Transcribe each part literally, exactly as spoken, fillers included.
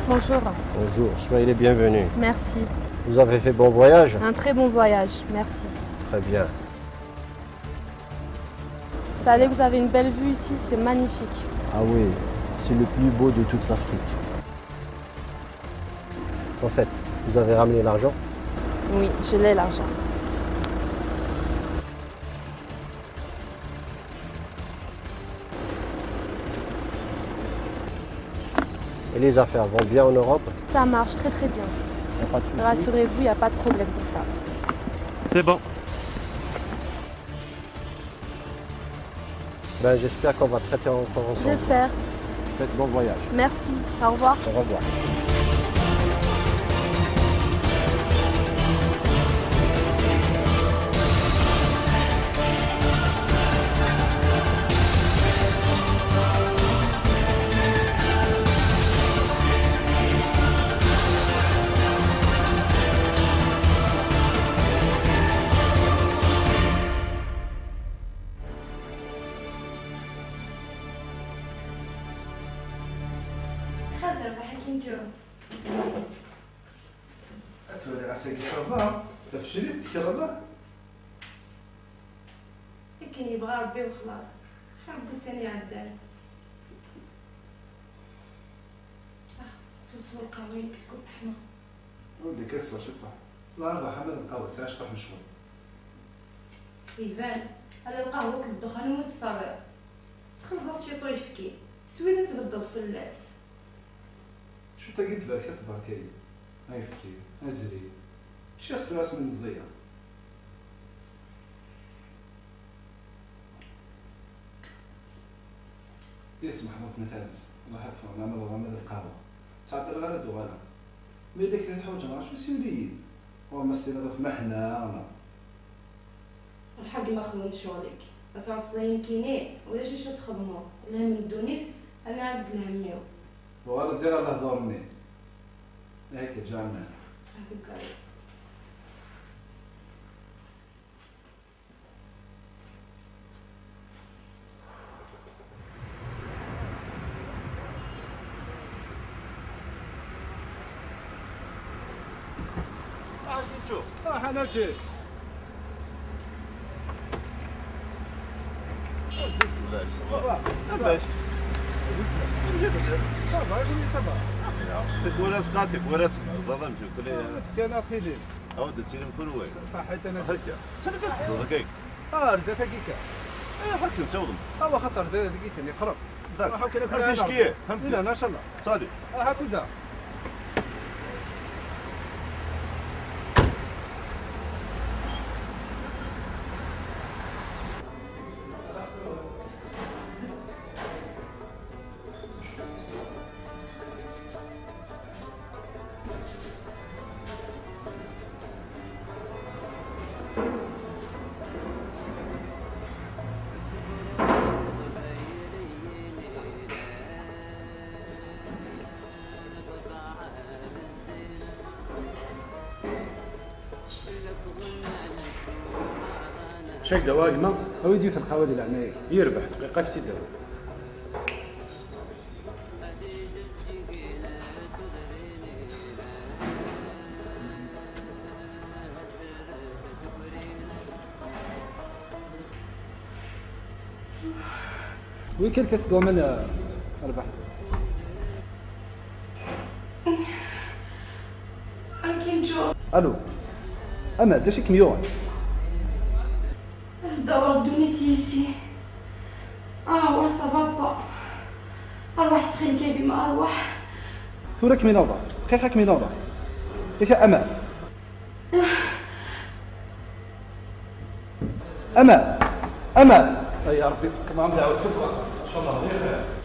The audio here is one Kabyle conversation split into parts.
Bonjour. Bonjour, soyez les bienvenus. Merci. Vous avez fait bon voyage ? Un très bon voyage, merci. Très bien. Vous savez, vous avez une belle vue ici, c'est magnifique. Ah oui, c'est le plus beau de toute l'Afrique. En fait, vous avez ramené l'argent ? Oui, je l'ai, l'argent. Et les affaires vont bien en Europe ? Ça marche très, très bien. Y a pas de souci ? Rassurez-vous, il n'y a pas de problème pour ça. C'est bon. Ben, j'espère qu'on va traiter encore ensemble. J'espère. Faites bon voyage. Merci. Au revoir. Au revoir. Xader, baḥ akin ǧew. Ad twaliɣ ass-agi ça va, tafecrit tekreḍ. Akken yebɣa Rebbi wexlaṣ. Xir n wussan iɛeddan. Ah, sweswa lqahwa-inek skud teḥma. Ur d-ikkat s ciṭṭaḥ. La rḍa ḥama d lqahwa, sɛiɣ ciṭṭaḥ n ccɣel. Iban, ala lqahwa akked ddexxan umi tt-terriḍ. Sxelḍ-as ciṭ uyefki, swi-t ad tbeddeḍ fell-as. Cwiṭ-agi d tberkat berka-yi. Ayefki, azrib. Ččiɣ s tura asmi meẓẓiyeɣ. Yesmeḥ Muḥend Ɛziz, ruḥ ad ffɣen ama d aɣrum ama d lqahwa. Ttɛeṭṭileɣ ara d-uɣaleɣ. Ma yella kra teḥwaǧeḍ ɣer-s, siwel-iyi-d. Ɣur-m ad s-tiniḍ atmaḥ-nneɣ neɣ. Ruḥ a gma xdem ccɣel-ik. Ma tɛusseḍ ayen kini, ulac acu ad txedmeḍ. Lhemm n ddunit, rniɣ-ak-d lhemm-iw. Uɣal-d ɣer lehdur-nni. Akka, ǧeɛlna. Ɛduk, ɛduk. Ah, Kincho. Ah, Hanachi. Ça va. Ça va. Tikwal asqaṭi, tikwal asqaṭi, ẓaḍ amcukli. Tkan atilin. Aw d-tilim kunwi. Saḥit ana. Akka. Sani kan tedduḍ akka. Ah, ar zdat-agi kan. Eh, ḥakken siwḍem. Awa xaṭer d dagi kan iqreb. D'accord. Ruḥ akken akken. Ar ticki. Ina, ina, ncallah. Salut. Ah, hakuza. Cak dawa a gma, awi-d yiwet n lqahwa di leɛnaya-k. Yerbeḥ, dqiqa ad k-tt-id-awi. Wi kan lkas n waman, a Rrbeḥ. Akin ǧuɣ. Alo. Amal, d acu i kem-yuɣen? Ad tdawar ddunit yis-i. Ah, wa, ça va pas. Arwaḥ, ttxil-k, a gma, arwaḥ. Tura ad kem-in-awḍeɣ. Dqiqa ad kem-in-awḍeɣ. Yak a Amal. Amal! Amal! Ay Ṛebbi, ṭmeɛ dɛwa s tuffɣa. Ncallah d lxir.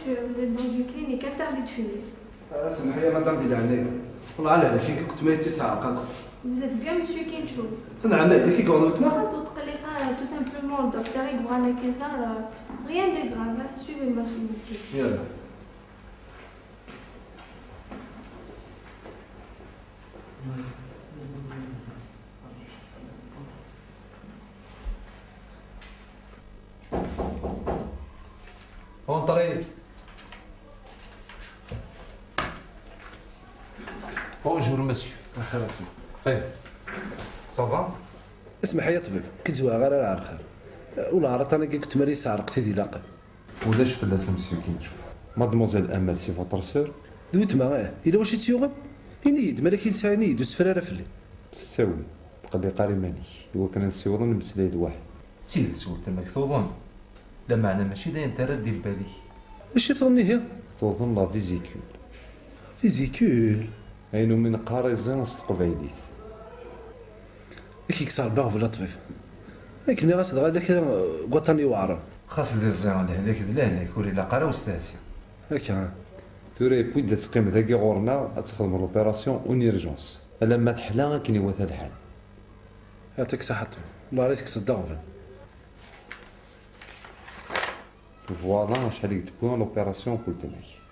Vous êtes dans une clinique interdite de fumer. Ah, semḥ-iyi a madame di leɛnaya. Wellah ala, d kiki kutma i tt-isɛerq akk. Vous êtes bien monsieur Kincho. Nɛam, d kiki gɣen weltma? Ur tqelliq ara, tout simplement, le docteur i yebɣan ad k-iẓer, euh, rien de grave, hein. Suivez-moi s'il vous plaît. Yalla. Entrez. Bonjour, monsieur. Qqim. Ça va? Ismeḥ-iyi a ṭbib, k-id-zwareɣ ara ar xir. Ula ɛraḍ anagi deg tmara yesɛerq tid ilaqen. Ulac fell-as a monsieur Kincho. Mademoiselle Amel, c'est votre sœur? D weltma, eh. Yella wacu i tt-yuɣen? Ini-yi-d, malak i tesɛini-yi-d, ur sefra ara fell-i. S ttawil, tqelliq ara iman-ik, iwakken ad nessiweḍ ad nemmeslay d waḥed. D tidet weltma-k tuḍen, lameɛna mačči d ayen terra-d di lbal-ik. Acu i tuḍen ihi? Tuḍen la vésicule. Vésicule? Ayen umi neqqar iẓi s teqbaylit. Ad k-yekkes Rebbi aɣbel a ṭbib. Akken i ɣas dɣa yella kra n waṭṭan iweɛren. Xas d iẓi, lehlak d lehlak, ur ilaq ara ustehsi. Akka. Tura yewwi-d ad teqqim dagi ɣur-neɣ, ad txedmeḍ l'opération en urgence, alamma teḥla akken iwata lḥal. Yeɛṭik ṣaḥa a ṭbib, Allah ara tekkseḍ d aɣbel. Voilà acḥal i d-tewwi l'opération n weltma-k.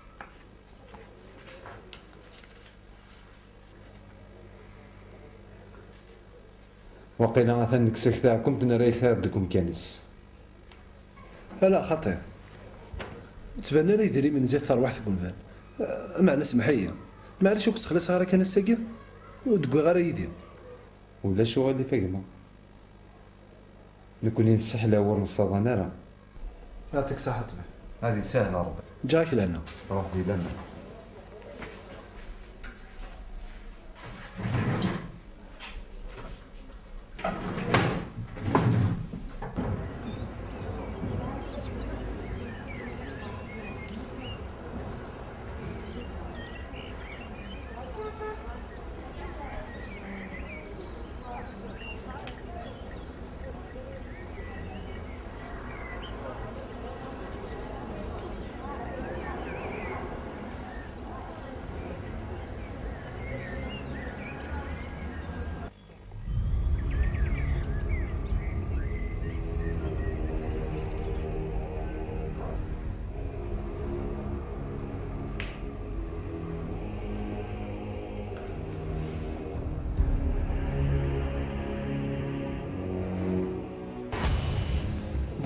Waqila atan nekkes-ak taɛkemt, nerra-yak taɛkemt deg umkan-is. Ala xaṭi. Ur ttbanen ara yedrimen zdat terwiḥt n umdan. Meɛna semmeḥ-iyi. Maɛlic ur k-ssexlaṣeɣ ara kan ass-agi, ur d-wwiɣ ara yid-i. Ulac uɣilif a gma. Nekkni nessaḥlaw ur nessaḍan ara. Yeɛṭik ṣaḥa a ṭbib. Ad isahel Rebbi. Ǧǧiɣ-ak lehna. Ruḥ di laman.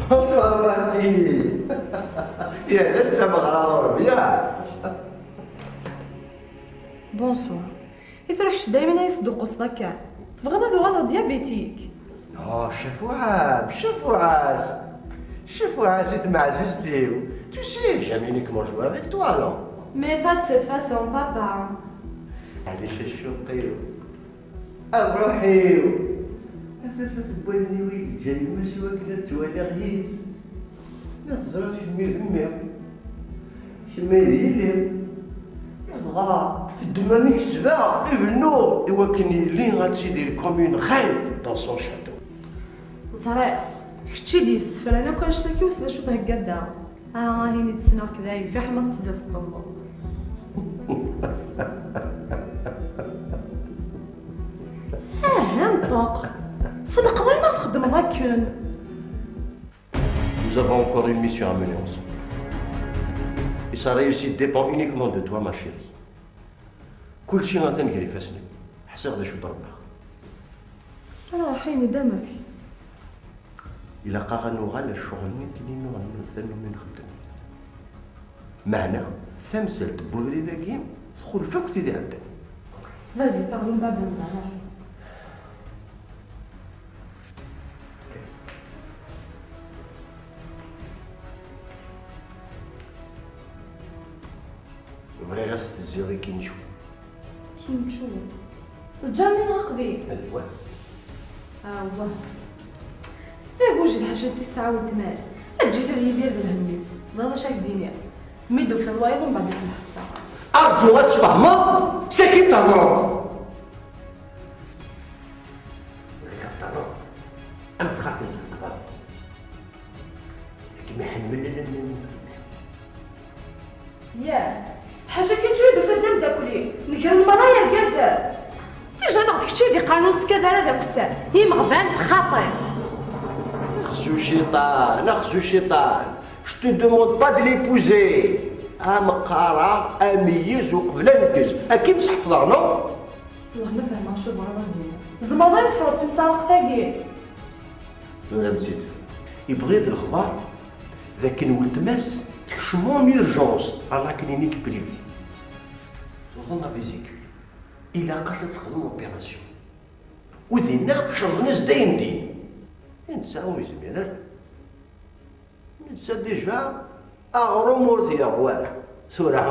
Bonsoir, ma fille. Yal ass ameɣra ɣur-m, ya. Bonsoir. I tura kečč daymen ay tesduqquseḍ akka? Tebɣiḍ ad uɣaleɣ diabétique? Oh, cafouɛas, cafouɛas. Cafouɛas i tmeɛzuzt-iw. Tu sais, jamais uniquement jouer avec toi, non? Mais pas de cette façon, papa. Allez, chouchou. A ṛṛuḥ-iw! Asafas n wallen-iw i yeǧǧa yemma-s i wakken ad twaliɣ yis. Ma teẓriḍ kemmi d mmi. Kemmi d yelli. Dɣa teddem-am-ik ttbeɛ ibennu i wakken yelli ad tidir comme une reine dans son château. Ẓriɣ, kečč i d-yessefran akk annect-agi, wissen d acu theggaḍ daɣen. Ah, ahin i d-ssneɣ-k dayen, fiḥel ma tettẓiḍ teṭṭelleḍ. Ah, nṭeq! Tneqḍ ay ma txeddmeḍ akken. Nous avons encore une mission à mener ensemble. Et sa réussite dépend uniquement de toi, ma chérie. Kulci atan gar ifassen-im. Ḥṣiɣ d acu d-rebbaɣ. Ala, ṛuḥ ini-d amek. Ilaq-aɣ ad nuɣal ar ccɣel-nni akken i nuɣal tannumi nxeddem-it. Meɛna, tamsalt n ubrid-agi txulef akk tid iɛeddan. Vas-y, pardon, baba, ṛuḥ. Bɣiɣ ad s-tezziḍ i Kinchu. Kinchu? Lǧar-nni neɣ aqdim? Awah. Awah. D agujil ḥaca d tisɛa weltma-s. Eǧǧ-it ad yidir d lhemm-is. Teẓriḍ acu ak-d-iniɣ? Mi d-tufiḍ wayeḍ, mbeɛd ad k-nḥesseɣ. Arǧu ad tfehmeḍ, sakin thedreḍ. Bɣiɣ ad terreḍ am txatemt deg uḍad. Kem iḥemmlen allen fell-i. Qqaren ur skad ara d akessar. Imeɣban xaṭi. Xzu ciṭan, xzu ciṭan. Je te demande pas de l'épouser. Am qqareɣ ameyyez uqbel aneggez. Akken sḥefḍeɣ, non? Wellah ma fehmeɣ acu bɣiḍ ad d-tiniḍ. Tzemreḍ ad yi-d-tefruḍ timsaraqt-agi? Tura mzid. Yewweḍ-iyi-d lexbar d akken weltma-s tekcem en urgence, alors akken inik privé. Tuḍen la vésicule. Ilaq-as ad texdem l'opération. U dinna cerḍen-as dayen din. Netta ur yezmir ara. Netta déjà aɣrum ur t-yerɣu ara. Tura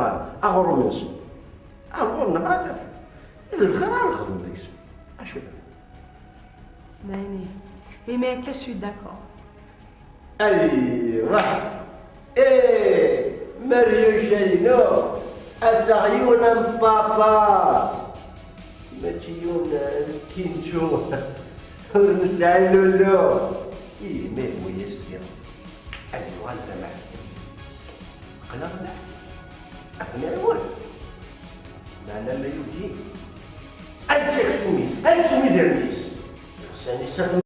aɣrum-nsen. Ar ɣur-neɣ ara tafeḍ. D lxir ara nexdem deg-s. Acu d? Dayen ihi. Imi akka, je suis d'accord. Aywa. Eh, Mariuca-inu, ad taɣ yiwen am papa-s. Mačči yiwen am Kinču. Ur nesɛi lullu. Ih, ma yehwa-yas diɣ, ad yuɣal d amɛellem. Aql-aɣ da, ad t-nɛiwen. Meɛna ma yugi, ad yeǧǧ aksum-is, ad yessew idrimen-is. Ɣsan-is ad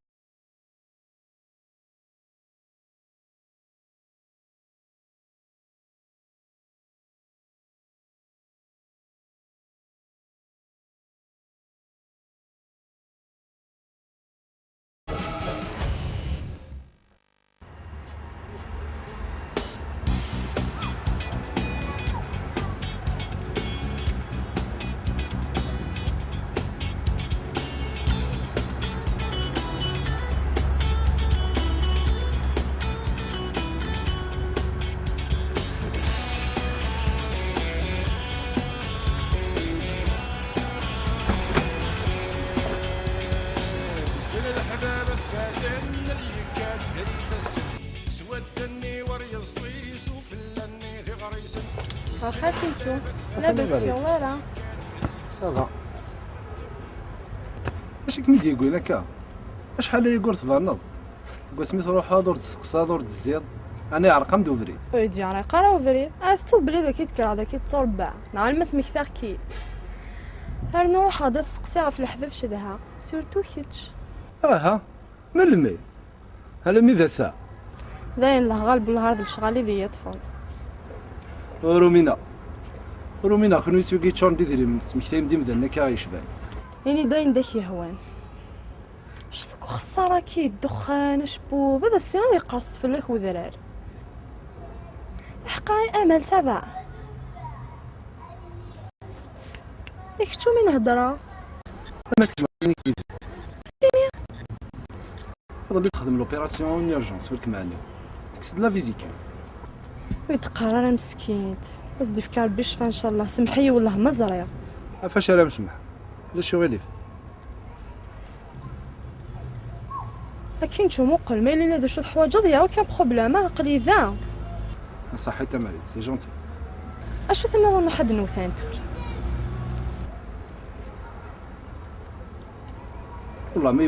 Waxa Kinču, labas, yuɣ wara. Ça va. Acu i kem-id-yewwin akka? Acḥal aya ur tbanneḍ? Deg wasmi truḥeḍ ur d-testeqsaḍ, ur d-tezziḍ, ɛni iɛreq-am-d ubrid? Ur yi-d-yeɛriq ara ubrid. Ah, tettuḍ belli d akka i d-kkreɣ, d akka i d-tturebbaɣ. Neɣ alamma smektaɣ-k-id. Rnu ruḥeɣ-d ad steqsiɣ ɣef leḥbab cedhaɣ, surtout kečč. Aha, melmi? Alammi d ass-a? Dayen, lehɣaleb wellah ar d lecɣal i d iyi-yeṭṭfen. Rumina. Rumina, kenwi s wigi yeččuren d idrimen, tettmektayem-d imdanen akka i yecban. Ini-d ayen d ak-yehwan. Ctku xeṣṣara-k-id, ddexxan, acebbub, ad as-tiniḍ yeqqers-d fell-ak wedrar. Aḥeqqa i Amal, ça va? I kečč umi nhedder-a? Ama kečč ma ini-k-id. Iḍelli texdem l'opération en urgence, weltma-nni. Tekkes-d la vésicule. Ur d-qqar ara meskint. Ad s-d-ifk Rebbi ccfa, ncallah. Semmeḥ-iyi, wellah ma ẓriɣ. Ɣef wacu ara m-semmeḥ? Ulac uɣilif. Akin čču muqel, ma yella d acu teḥwaǧeḍ, ya aucun problème, ah, aql-i da. Ṣaḥit a Marie, c'est gentil. Acu tenniḍ a Muḥ ad nwet ɛni tura? Wallah, ma,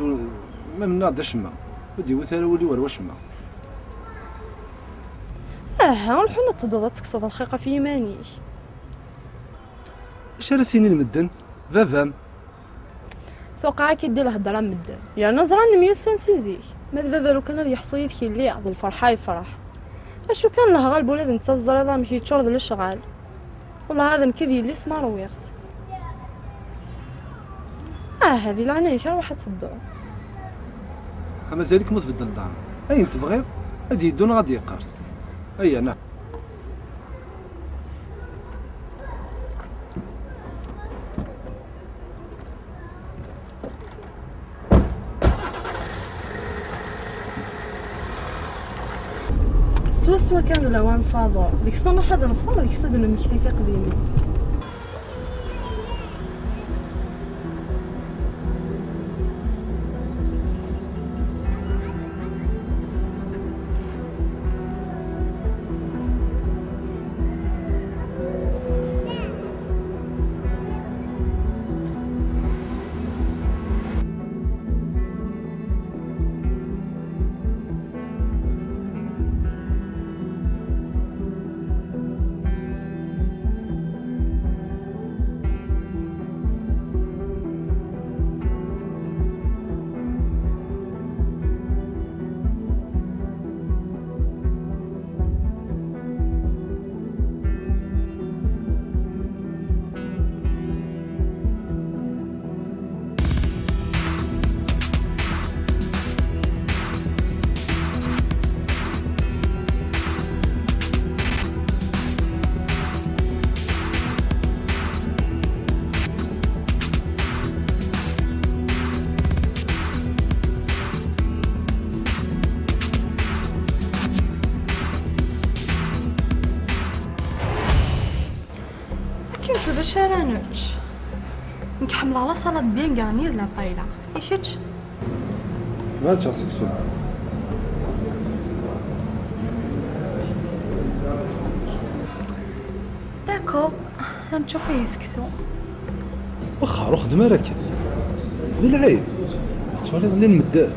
ma mennaɣ-d acemma, ur d-yewwit ara wul-iw ar wacemma. Aha, ur ḥun ad tedduḍ ad tekkseḍ lxiq ɣef yiman-ik. Acu ara s-inin medden? Baba-m? Tuqeɛ-ak-id di lhedra n medden. Yerna ẓran nemyussan si zik. Ma d baba lukan ad yeḥṣu yid-k yelli, d lferḥ ay yefreḥ. Acu kan lehɣaleb ula d netta teẓriḍ amek yeččur d lecɣal. Wellah ad nekk d yelli-s ma rwiɣ-t. Aha, di leɛnaya-k, rwaḥ ad tedduḍ. Ha, mazal-ik ma tbeddel dan. Ayen tebɣiḍ, ad d-yeddu neɣ ad d-yeqqers. Aya, neɣ? Swaswa kan d lawan n faḍur. Deg-s ad nruḥ ad nefṭer, deg-s ad d-nemmekti tiqdimin. Acu ara nečč? Nekk ḥemmleɣ la salade bien garnie d la paella. I kečč? Ma ččeɣ seksu. D'accord, ad nečč akk seksu. Wexxer, ur xeddem ara akka. D lɛib. Tettwaliḍ llan medden.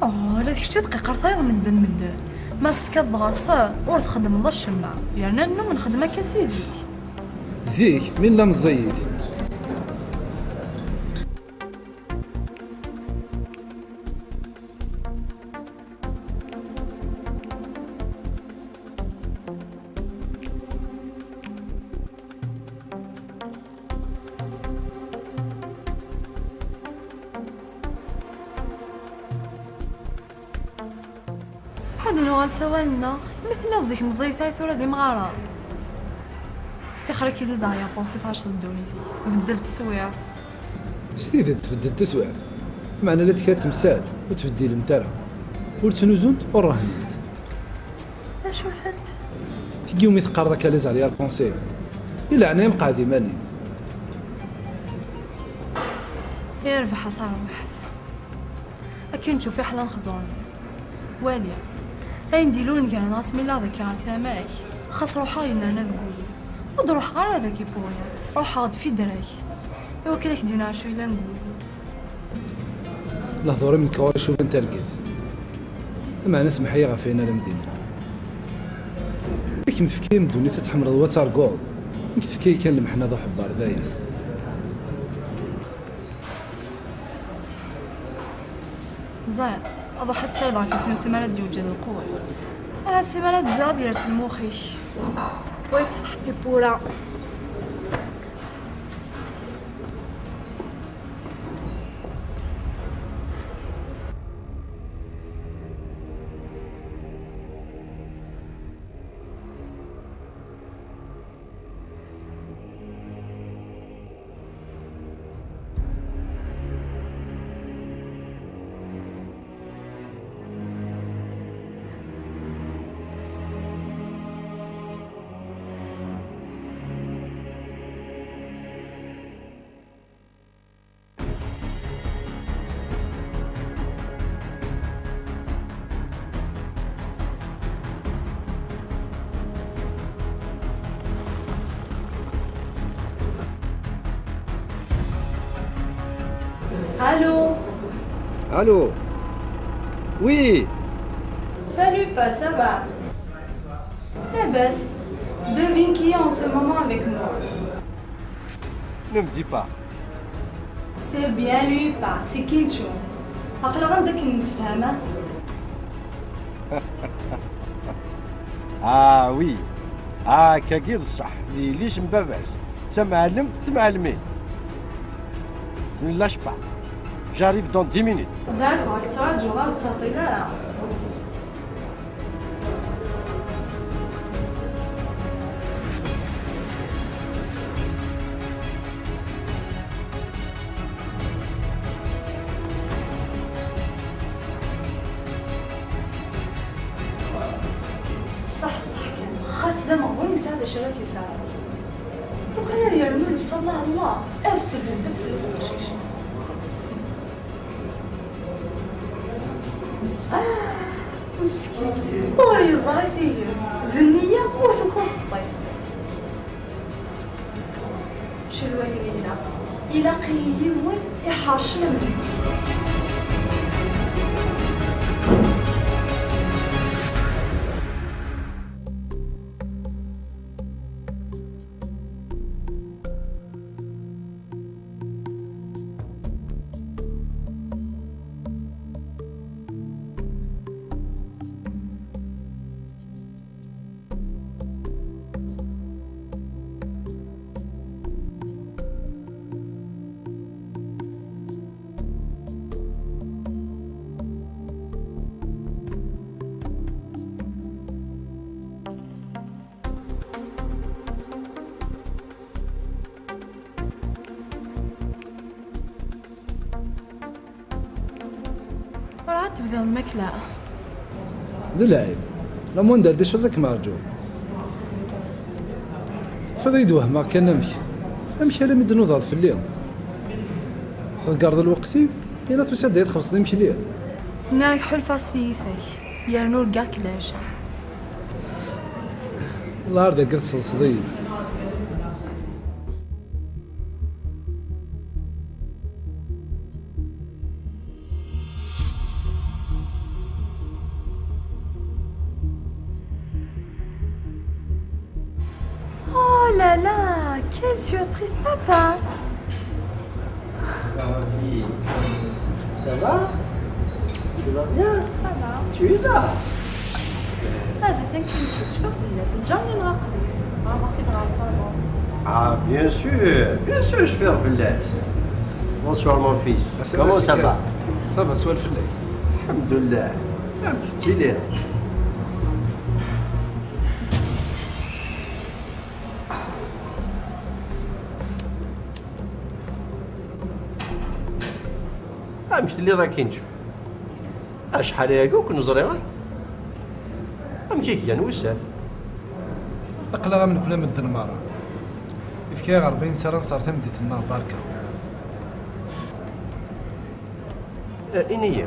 Oh, la d kečč i tqiqer tayeḍ medden medden. Ma teskadeḍ ɣer-sen, ur txeddmeḍ acemma. Yerna nennum nxeddem akka si zik. Zik, mi nella meẓẓiyit. Ḥad nuɣal s awal-nneɣ, imi tenniḍ zik meẓẓiyit ay tura d imɣaren. Tixer-ik-id iẓer yapansi tɛaceḍ ddunit-ik, tbeddel teswiɛt. S tidet tbeddel teswiɛt, meɛna la tkad temsal ur ttbeddilent ara, ur ttnuzunt ur rehnent. D acu-tent? Tigi umi teqqareḍ akka les arrière pensées, i leɛnaya-m qɛed iman-im. Irbeḥ a tarwiḥt. Akken tcuf iḥla n xẓur-nni. Wali. Ayen d-ilulen gar-aneɣ asmi lliɣ dagi ɣer tama-k, xas ruḥeɣ yennerna deg wul-iw. Ur d-ruḥeɣ ara dagi pour rien. Ruḥeɣ-d fidra-k. I wakken ad k-d-iniɣ acu yellan deg wul-iw. Lehdur-im nekk ɣur-i cuban targit. Meɛna semmeḥ-iyi ɣef wayen ara m-d-iniɣ. Yak m-tefka-yam ddunit ad tḥemmleḍ wa targuḍ, nekk tefka-yi kan lmeḥna d uḥebber, dayen. Ẓer, ad ruḥ ad tsardeɣ ɣef isem-iw si mi ara d-yewǧed lqewwa. Ahat si mi ara d-ziɣ ad yers lmux-ik. Wa yeṭṭef tḥeṭṭi n wura. Allô. Allô. Oui. Salut, Pa, ça va? Labas. Devine qui est en ce moment avec moi. Ne me dis pas. C'est bien lui, Pa, c'est Kinchu. Aql-aɣ anda akken nemsefham, ah? Ah oui. Ah, akkagi d ṣṣeḥ. Yelli-s n baba-s. D tamɛellemt n tmeɛlemin. Ne lâche pas. J'arrive dans dix minutes. D'accord, ad k-ttṛaǧuɣ, ur ttɛeṭṭil ara. Ṣṣeḥ, ṣṣeḥ kan. Xas d ameɣbun yesɛa d acu ara t-yesɛeddi. Lukan ad yernu llebsa n lehwa, ad selbent akk fell-as teqcicin. Ah, meskin, ur yeẓri tigert, d nniya ur tukur teṭṭis. Mačči d wayen i ilaq. Ilaq-iyi yiwen iḥercen am nekk. Ur ɛad tebdiḍ lmakla. D lɛib. La Mondial des choses ad kem-rǧuɣ. Fad ay d-wehmeɣ kan amek. Amek alammi d-nudaḍ fell-i? Tḍeggreḍ lweqt-iw, yerna tusa-d ad txellṣeḍ imekli. Nniɣ-ak ḥulfaɣ s tiyita-k, yerna urgaɣ-k leɛca. Lɛar dagi tselṣeḍ-iyi. Oh là là, quelle surprise, papa! Ah, ma fille, ça va? Tu vas bien? Ça va. Tu es là? Ah, bah, t'inquiète, je suis pas fille, c'est déjà une rentrée. Ah, bien sûr, bien sûr, je fais un village. Bonsoir, mon fils. Comment ça va? Ça va, swal fell-ak. Alhamdulillah. Amek tettiliḍ? Amek telliḍ akkin? Acḥal aya akk ur ken-ẓriɣ ara. Amek i k-gan wussan? Aql-aɣ am nekni medden merra. Ifka-yaɣ Ṛebbi nessaram s ar tameddit-nneɣ barka. Eh, ini-yi,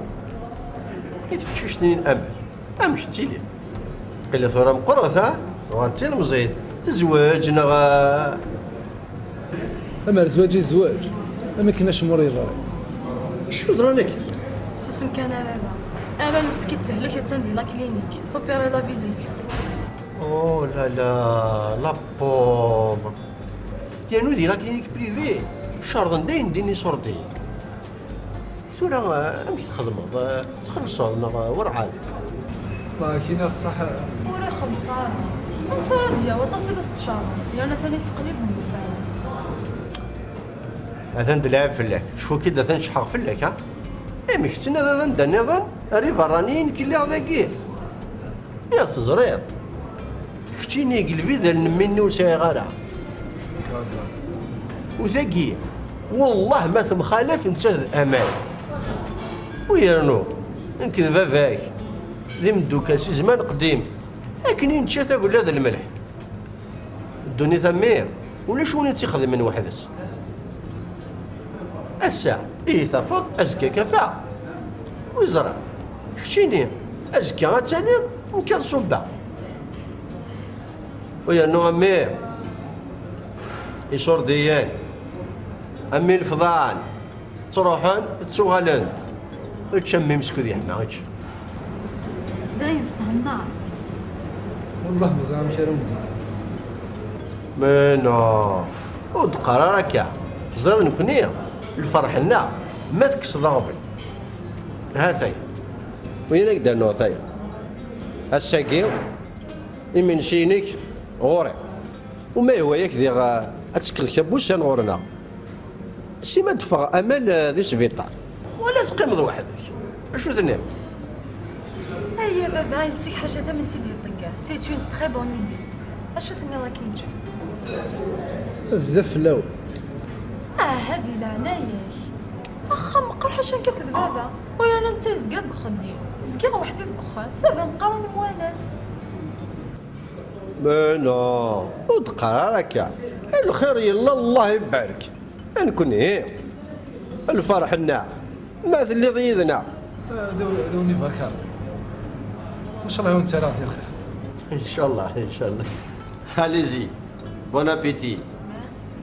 i tfeqcict-nni n Amal, amek tettili? Qila tura meqqret, ha? Tuɣal d tilemẓit, tezweǧ neɣ, eh? Amer zzwaǧ i zzwaǧ, am akken acemma ur yeḍri. Acu yeḍran akken? Susem kan a baba. Amal meskint tehlek, attan di la clinique, tupira la vesicule. Oh là là, la pauvre. Yernu di la clinique privée, cerḍen dayen din iṣurdiyen. Tura, eh, amek txedmeḍ? Eh, txellṣeḍ neɣ, eh, werɛad? Lakin ass-a ur ixelleṣ ara. Ansa ara d-yawi aṭas i d as-tcerḍeḍ? Yerna atan yettqellib ur yufi ara. Atan d lɛib fell-ak. Cfu-k-id atan cḥeɣ fell-ak, ha? Amek tettnadiḍ anda nniḍen? Ar iberraniyen nekk lliɣ dagi. Niɣ teẓriḍ, keččini deg lbidal n mmi-nni ur sɛiɣ ara. U tagi, wellah ma temxalaf netta d Amal. U yernu, nekk d baba-k, d imeddukal si zman qdim, akken i nečča tagella d lmelḥ. Ddunit a mmi, ulac win i tt-ixedmen weḥd-s. Ass-a, ihi tafeḍ, azekka kafaɣ. Ur ẓriɣ, keččini, azekka ad taliḍ, nekk ad ṣubbeɣ. U yernu a mmi, iṣurdiyen, a mmi lefḍan, ttruḥen, ttuɣalen-d. Ečč a mmi, meskud yeḥma, ečč. Dayen thennaḍ. Wellah ma ẓriɣ amek ara wen-d-iniɣ. Mais non, ur d-qqar ara akka. Teẓriḍ nekkni, lferḥ-nneɣ, ma tekkseḍ aɣbel. Ha-t-ay. Wiyin ad k-d-rnuɣ tayeḍ. Ass-agi, imensi-inek ɣur-i. U ma yehwa-yak diɣ, ad tekkeḍ kra n wussan ɣur-neɣ. Sima d-teffeɣ Amal, eh, di sbiṭar. Wala teqqimeḍ weḥd-k. Acu tenniḍ? Aya baba, yessik ḥaca tamenti d-yeṭṭeggar. C'est une très bonne idée. Acu tenniḍ akin? Bezzaf fell-awen. Ah, di leɛnaya-k. Axxam meqqer ḥaca nekk akked baba. U yerna netta yezga deg uxeddim. Zgiɣ weḥd-i deg uxxam. Baba meqqar ad nemwanas. Mais non, ur d-qqar ara akka. Lxir yella, Allah ibarek. Nekkni, lferḥ-nneɣ, ma telliḍ yid-neɣ. D, d win ibarek Rebbi. Ncallah ad wen-ttalaɣ di lxir. Ncallah, ncallah. Allez-y. Bon appétit. Merci.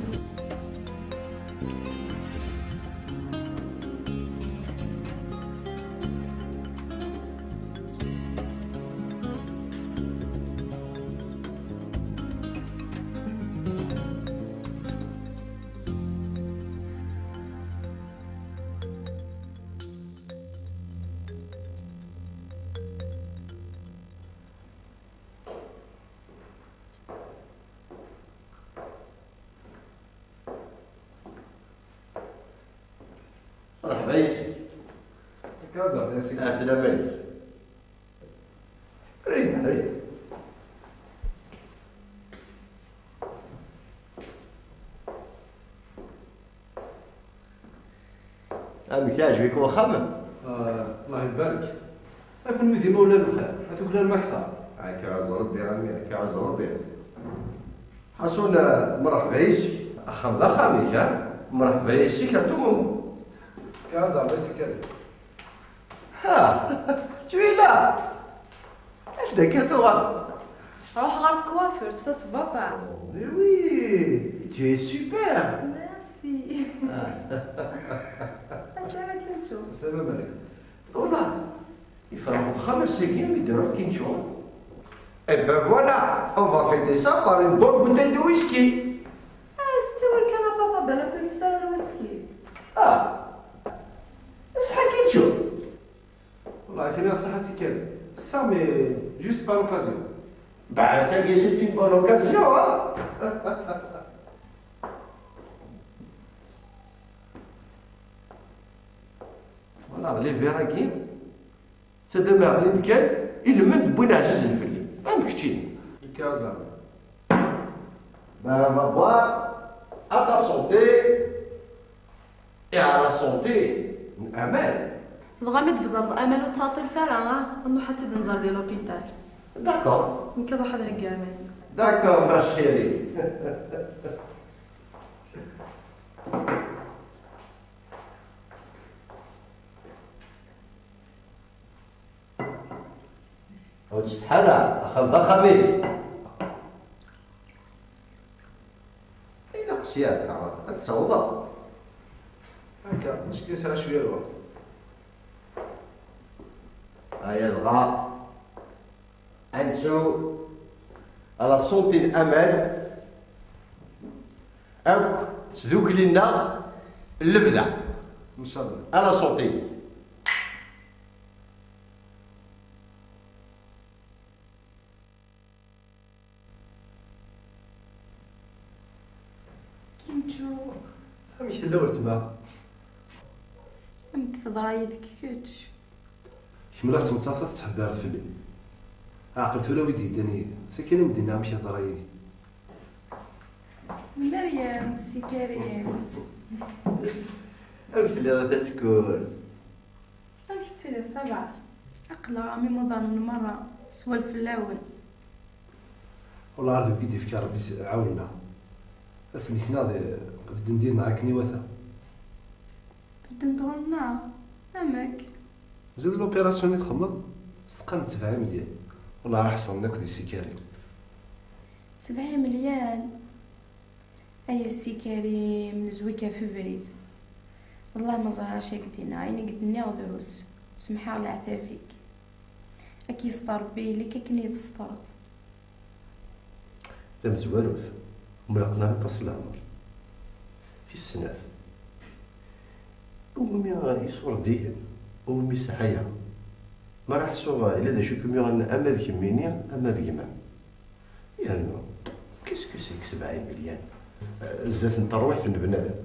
Merḥba yes-k. Akka, zerda yes-k. Ɛeslama-k. Rih, rih. Amek, iɛǧeb-ik wexxam? Ah, Allah ibarek. A kunwi d imawlan n lxir, a tuklalem akteṛ. Akka ɛezz Rebbi, a mmi, akka ɛezz Rebbi. Asun, mṛeḥba yes-k. Axxam d axxam-ik, ha? Mṛeḥba yes-k à tout moment. Kaza, mais c'est quel? Ha! Tu es là! Anda akka tuɣaleḍ? Ruḥ ɣer tkwafert, ça se voit pas. Mais oui, tu es super. Merci. Assalam alaikum. Assalam alaikum. Voilà. Yefreḥ uxxam ass-agi mi d-iruḥ Kincho. Eh ben voilà, on va fêter ça par une bonne bouteille de whisky. Ah, c'est vrai qu'on n'a pas mal à le whisky. Ah, c'est Kincho. Wallah, كان صح سي كامل. Ça, mais juste par occasion. Bah, ça, c'est une bonne occasion, hein. Voilà, les verres-agi. Sadameɣ-ten-id kan, ilmend n win ɛzizen fell-i. Am keččini. Nekk aẓam. Ben, on va boire à ta santé et à la santé n Amal. Dɣa mi d-tebdreḍ Amal ur ttɛeṭṭilet ara, ah, ad nruḥ ad tt-id-nẓer di l'hôpital. D'accord. Nekk ad ruḥ ad heggiɣ iman-iw. D'accord, ma chérie. Ur ttsetḥi ara, axxam d axxam-ik. Ilaq sya ad tɛawdeḍ. Akka, mačči kan yesɛa cwiya lweqt. Aya dɣa, ad nettu à la santé n Amal akk tdukli-nneɣ n lebda. Ncallah. À la santé. Kincho. Amek tella weltma? Amek teḍra yid-k kečč? Kemm la tettmettateḍ tettḥebbireḍ fell-i. Ɛqel tura wi d-yeddan yid-i. Sakin i m-d-yenna amek i teḍra yid-i. Meryem, si Karim. Amek telliḍ a tasekkurt? Amek tettiliḍ, ça va? Aql-aɣ am imuḍanen merra, swal fell-awen. Wellah ar d wi d-ifka Rebbi s-, ɛawnen-aɣ. Ass-nni knaɣ d-, bedden dinna akken iwata. Bedden-d ɣur-neɣ? Amek? Zid l'opération i txedmeḍ? Steqam-d sebɛa imelyan. Wellah ar ḥeṣren akk di Si Karim. Sebɛa imelyan? Ay a Si Karim, nezwi-k ɣef ubrid. Wellah ma ẓriɣ acu i k-d-iniɣ, ayen i k-d-nniɣ drus. Semḥeɣ leɛtab-ik. Ad k-yesṭer Rebbi, ili-k akken i yi-testreḍ. Tamezwarut, ur mlaqen ara aṭas n leɛmer. Tis snat, iwumi iṣurdiyen, iwumi sɛaya. Ma ara ḥsuɣ, yella d acu i kem-yuɣen ama d kemmini, ama d gma-m. Yernu, qu'est-ce que c'est que sebɛa imelyan? Eh, zdat n terwiḥt n bnadem.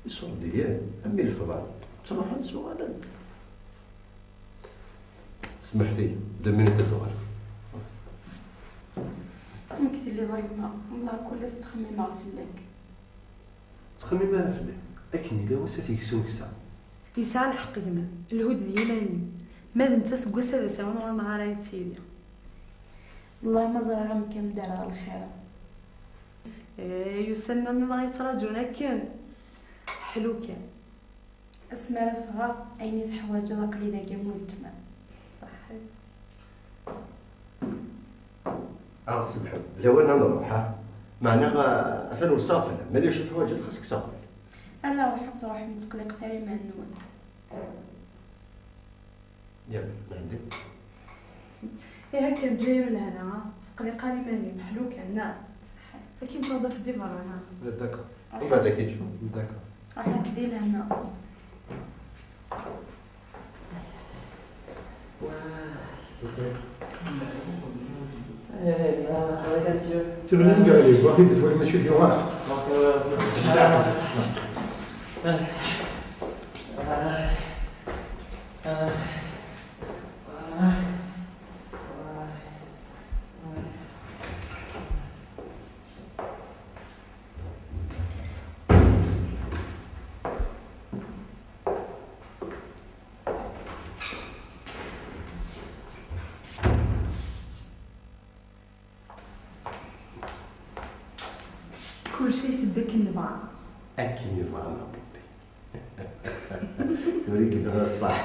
Iṣurdiyen, am ilefḍan, ttruḥen, ttuɣalen-d. Semmḥet-iyi, deux minutes ad d-uɣaleɣ. Amek telliḍ a gma? Wellah kul ass ttxemmimeɣ fell-ak. Ttxemmim ara fell-ak. Akken yella wass ad t-yekkes ukessar. Yesɛa lḥeqq gma-m. Lhu-d d yiman-im. Ma d netta seg wass-a d asawen ur neɣ ara yettili. Wellah ma ẓriɣ amek am d-rreɣ lxir-a. Eh, yusan-nniḍen i ɣ-yettraǧun akken. Ḥlu kan. Asmi ara ffɣeɣ, ayen i teḥwaǧeḍ aql-i dagi am weltma. Ṣaḥḥit. Ad ɣ-tsemḥem, d lawan ad nruḥ, ha? Meɛna, eh, atan weṣṣafen, ma d acu teḥwaǧeḍ xas kkes aɣbel. Ala, ruḥ ad truḥem, ur ttqelliqet ara iman-nwen. Yalla, nɛeddi. Ihi akken ǧǧa-yam lehna, ur ttqelliq ara iman-im, ḥlu kan, neɣ? Ṣaḥḥit. Akken tawḍa di berra, neɣ? D'accord. Umbeɛd ad k-ǧǧeɣ. D'accord. Ruḥet di lehna. Mačči tedda akken nebɣa. Akken yebɣa Rebbi. Tura i yebɣa ṣṣeḥ.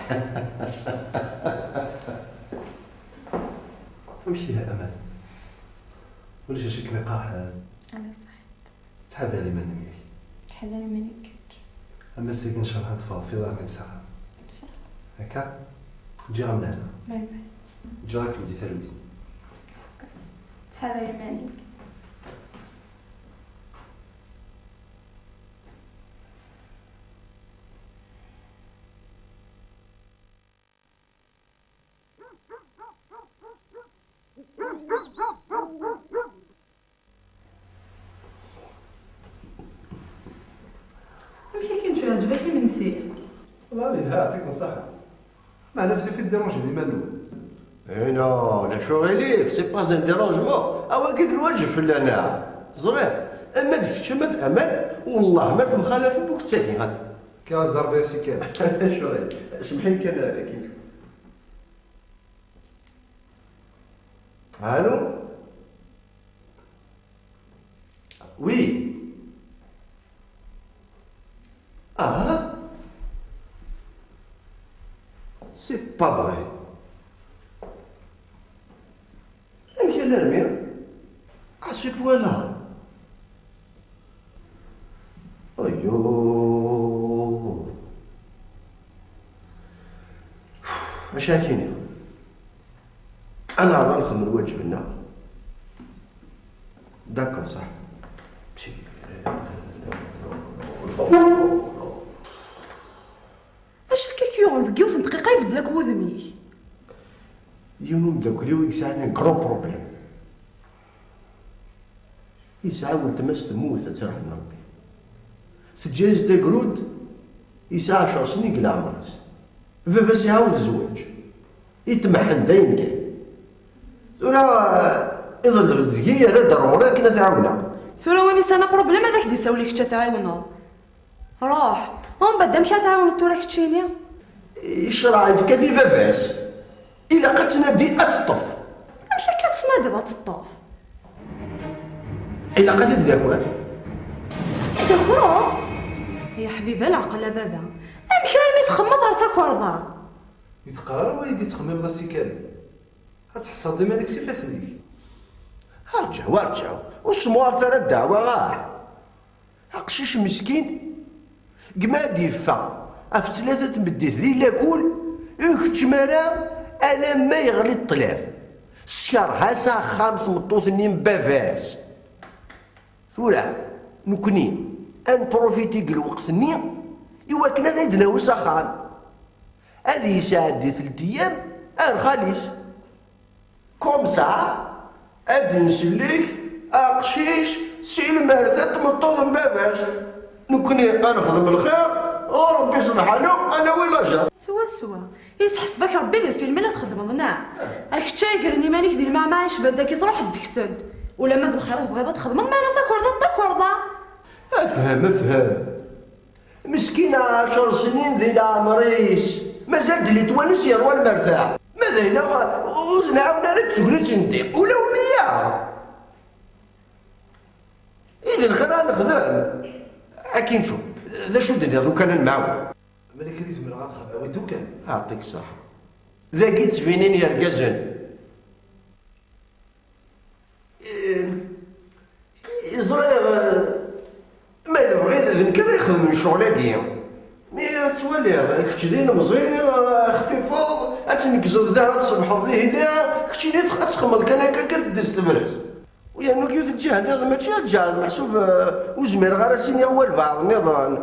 Amek ihi Aman? Ulac acu i kem-iqerḥen? Ala ṣaḥit. Ttḥadar iman-im yak. Ttḥadar iman-ik kečč. Ama seg ncallah ad teffɣeḍ f iḍarren-im s axxam. Ncallah. Akka? Ǧǧiɣ-am lehna. Bye bye. Ǧǧiɣ-akem di talwit. Ttḥadar iman-ik. Amek akken tt-iɛǧeb-ak imensi? Wala yelha, yeɛṭik ṣṣeḥḥa. Meɛna bezzaf i tdiranjem iman-nwen. Eh non, ulac aɣilif, c'est pas un dérangement. Awagi d lwaǧeb fell-aneɣ. Ẓriɣ, ama d kečč ama d Aman, wellah ma temxalafem akk d tagi. Ka ẓerb-as i kan. Acu? Semḥ-iyi kan, akin. Allô? Oui. Ah, c'est pas vrai. Amek alarmi? À ce point-là? Ayo. Acu ara k-iniɣ? Ad neɛreḍ ad nexdem lwaǧeb-nneɣ. D'accord, صح. Acu akka k-yuɣen deg yiwet n dqiqa ibeddel akk wudem-ik? Yiwen umeddakel-iw i yesɛan un gros problème. Yesɛa weltma-s temmut, ad tt-irḥem Rebbi. Teǧǧa-yas-d agrud, yesɛa ɛecṛ snin deg leɛmer-is. Baba-s iɛawed zzwaǧ. Itmeḥḥen dayen kan. Tura, iḍelb-d deg-i, yerra-d ar ɣur-i akken ad t-ɛawneɣ. Tura win yesɛan aproblem ad ak-d-isawel i kečč ad t-tɛiwneḍ. Ruḥ. Umbeɛd amek ara tɛiwneḍ tura keččini? Ccṛeɛ yefka-t i baba-s. Ilaq ad tnadi ad teṭṭef. Amek akka ad tnadiḍ ad teṭṭef? Ilaq ad t-id-naker. Ad t-id-nakreḍ? Ay aḥbib, a leɛqel a baba. Amek armi txemmeḍ ɣer takerḍa? Ur d-qqar ara wayen i d-tettxemmimeḍ a Si Karim. Ad tḥesseḍ iman-ik s ifassen-ik. Rǧew, rǧew. Ur smuhṛet ara ddeɛwa, ah! Aqcic meskin, gma ad yeffeɣ ɣef tlata tmeddit di lakul, ur ikeččem ara alamma yeɣli ṭṭlam. Teskerh-as axxam tmeṭṭut-nni n baba-s. Tura, nekni, ad nprofiti deg lweqt-nni i wakken ad t-id-nawi s axxam. Ad yesɛeddi telt ayyam ar xali-s. Comme ça, ad d-nsellek aqcic si lmerta n tmeṭṭut n baba-s. Nekni ad nexdem lxir, u Rebbi subḥanu ad nawi lajer. Swaswa. Yesḥesbek Rebbi d lfilm i la txeddmeḍ, neɣ? A kečč ay gren iman-ik di lmeɛmeɛ icban dagi, truḥeḍ deg-sent. Ulamma d lxir i tebɣiḍ ad txedmeḍ, meɛna takerḍa d takerḍa. Afhem, afhem. Meskin, ɛecṛ snin di leɛmer-is, mazal d litwan-is yerwa lmerta. Ma d ayla, ur t-nɛawen ara deg tegnit n ddiq, ula umya. I d lxir ara nexdem. Akin tcum, d acu d-nniḍ lukan ad nemɛawen? Malak ad izemreɣ ad xedmeɣ i ddukan. Ɛṭik ṣṣeḥ. Dagi ttbinin yergazen. Eh, ẓriɣ, eh, ma lebɣi d nekk ara ixedmen ccɣel-agi. Mi ad twaliḍ, kečč d ilemẓi, eh, xfifeḍ, ad tneggzeḍ da, ad tṣebḥeḍ dihin, keččini ad txemmeḍ kan akka, akka teddes tebrez. U yernu yiwet n ǧiha nniḍen, mačči ad ǧeɛleḍ, meḥsub, eh, ur zmireɣ ara ad s-iniɣ walbeɛḍ nniḍen.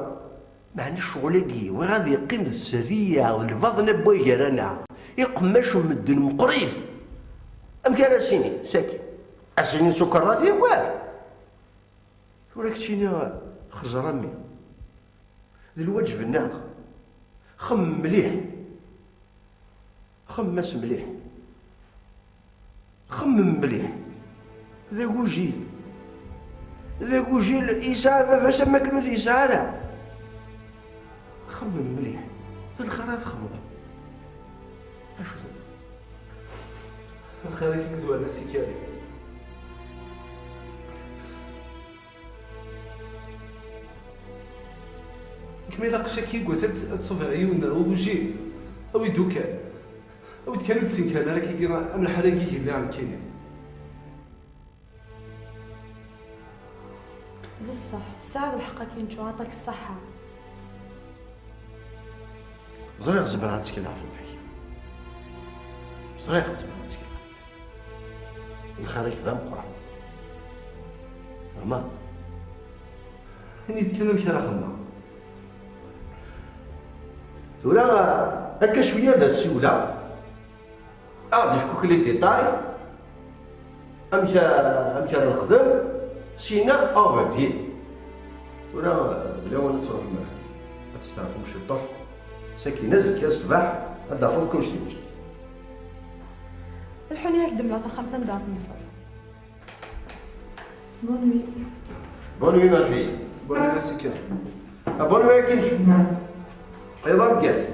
Meɛna ccɣel-agi, bɣiɣ ad yeqqim d sserriya, d lbaḍna n wagar-aneɣ. Iqemmac n medden meqqrit. Amek ara s-inin, saki? Ad s-inin sukerrat yakan? Tura keččini, xẓer a mmi. D lwaǧeb-nneɣ. Xemmem mliḥ. Xemmem-as mliḥ. Xemmem mliḥ. D agujil. D agujil yesɛa baba-s am wakken ur t-yesɛi ara. Xemmem mliḥ. D lxir ara txemmeḍ. Acu tenniḍ? Lxir i k-yezwaren a Si Karim. Kma ilaq caki deg wass ad ad tṣubiɣ yiwen n ugujil. Awi-d ukan. Awi-d kan ur d-ssenkaren ara kiki am lḥal-agi i lliɣ nekkini. D ṣṣeḥ, tesɛiḍ lḥeqq a Kinču, ɛṭak ṣṣeḥḥa. Ẓriɣ zemreɣ ad ttekleɣ fell-ak. Ẓriɣ zemreɣ ad ttekleɣ fell-ak. Lxir-ik d ameqqran. Fehmeḍ? Ini-d kan amek ara xedmeɣ. Tura, akka cwiya ad as-siwleɣ. Ad aɣ-d-ifk akk les détails. Amek a-, amek ara nexdem? Sina, on va dire. Tura, d lawan ad truḥem ar-, ad testeɛfum ciṭuḥ. Sakin azekka ṣṣbeḥ, ad d-tafeḍ kullec yewjed. Lḥun yak d-mleɣ taxxamt anda ara tenseḍ. Bonne nuit. Bonne nuit, ma fille. Bonne nuit, Asika. Ah, bonne nuit, Kinch. Aywa, guest.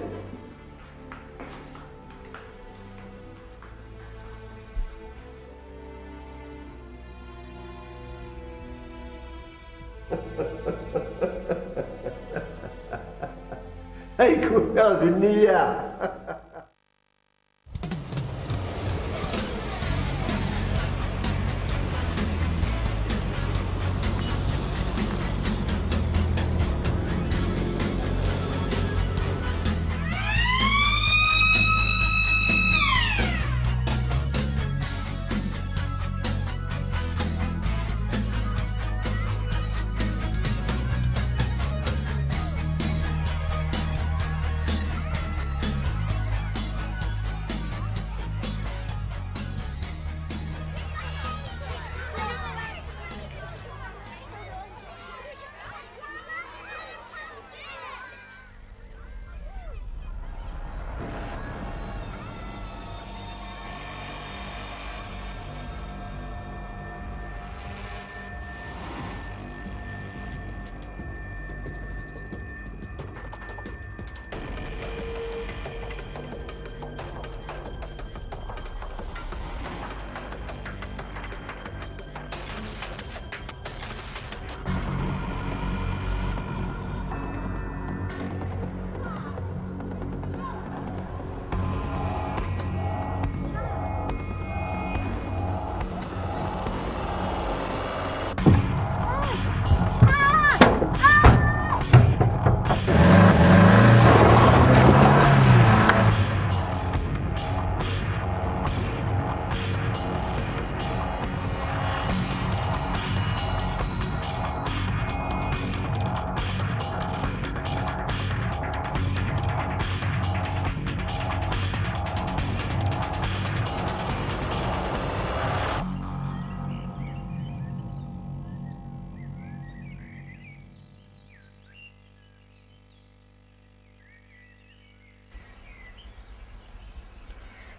Ay kufiɣ d nniya.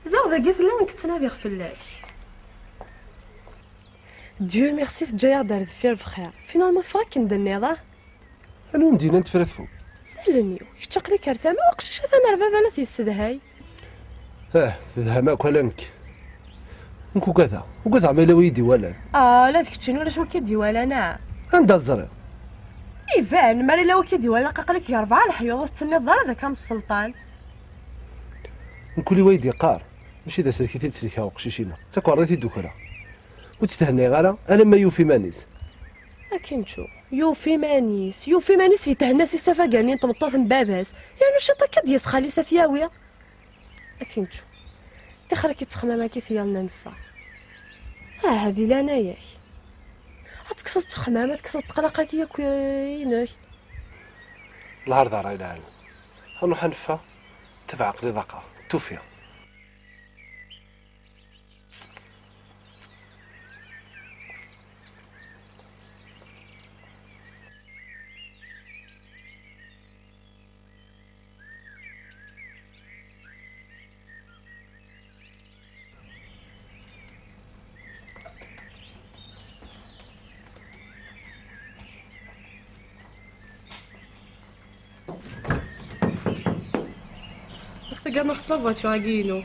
Ziɣ dagi tella nekk ttnadiɣ fell-ak. Dieu merci, teǧǧa-yaɣ-d ar deffir bxir. Finalement teffeɣ akken d-tenniḍ, ah? Anwa i m-d-yennan tefra tfu? Allen-iw, kečč aql-ik ar tama, u aqcic atan ar baba-n ad t-yessedhay. Ah, tedham akk ala nekk. Nekk ugadeɣ, ugadeɣ ma yella wi yi-d-iwalan. Ah, ala d keččini ulac wi k-id-iwalan, ah. Anda teẓriḍ? Iban, ma yella wi k-id-iwalan aql-ik gar rebɛa leḥyuḍ ur tettenniḍ ara d akka am sselṭan. Mkul wa yi-d-yeqqar, mačči d aserki i t-id-sellkeɣ uqcic-ina, d takerḍit i d-ukreɣ. Ur tt-thennayeɣ ara alamma yufa iman-is. Akin čču, yufa iman-is, yufa iman-is yethenna s isafagan-nni n tmeṭṭut n baba-s, yernu ciṭ akka d-yas xali-s ad t-yawi. Akin čču, tixer-ik i ttexmam akka i t-yernan ffeɣ. Aha, di leɛnaya-k. Ad tekkseḍ ttexmam, ad tekkseḍ ṭṭeqlaq-agi akk inek. Lɛar d ṛṛay lɛali. Ad nruḥ ad neffeɣ, tebɛ aql-i ḍaqeɣ, tufiɣ. Ass-agi ad nruḥ s la voiture-agi-inu.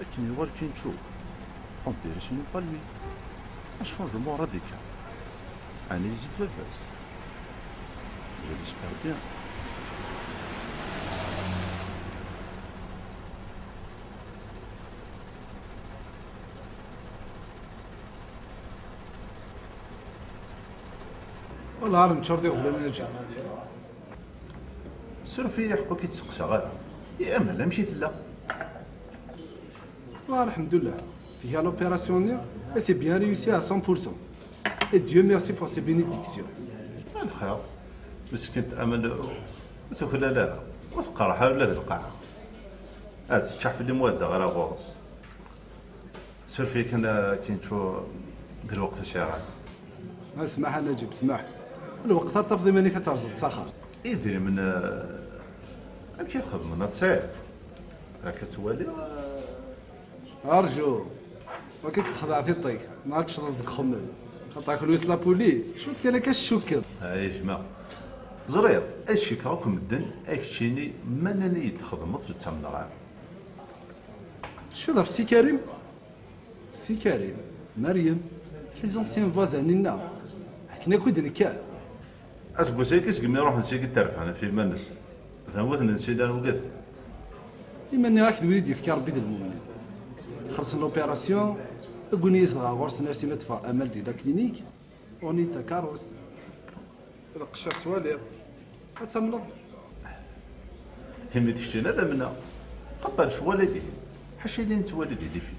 Akken yuɣal Kincho, on dirait ce n'est pas lui. Un changement radical. Un hésite vivas. Je l'espère bien. Wala ar neččur d iɣeblan n lǧal. Suref-iyi, ḥeqq ur k-id-seqsaɣ ara. I Amal, amek i tella? Wa, alḥemdullah. Tga l'opération-nni, et c'est bien réussi à cent pour cent. Et Dieu merci pour ses bénédictions. Lxir. Meskint Amal ur tuklal ara, ur tqerreḥ ara ula d lqaɛa. Ad teččeḥ fell-i ma ur ddiɣ ara ɣur-s. Suref-iyi kan, a Kincho, d lweqt ur sɛiɣ ara. A smaḥ a Naǧib, smaḥ. Lweqt ara tafeḍ iman-ik ad terzuḍ s axxam. Idrimen, eh, amek i xedmen, ad tesɛiḍ? Akka ttwaliɣ, eh. Arju, wagi k-texdeɛ tiṭ-ik, neɣ ad tecḍeḍ deg uxemmem. Xaṭer kunwi s la police, cwiṭ kan akka tcukkeḍ. Ay gma, ẓriɣ, ad cikkeɣ akk medden, a keččini, ma nnan-iyi-d txedmeḍ, ur ttamneɣ ara. Tecfiḍ ɣef Si Karim? Si Karim, Meryem, les anciens voisins-nneɣ, akken akk i d-nekker. Aseggas-agi segmi ruḥen sigi terfan ɣef yiman-nsen, d amuten n silan ugad. Iman-nni ak d wid i d-yefka Rebbi d lmumnin. Xellṣen l'opération, wwin-iyi-d dɣa ɣur-sen ar sima teffeɣ Amal di la clinique, uɣen-iyi-d takarust. D lqecc ad twaliḍ. Ad tamneḍ. Imi d keččini ad amneɣ. Xaṭer lecɣal-agi, ḥaca ayen nettwali di lifi.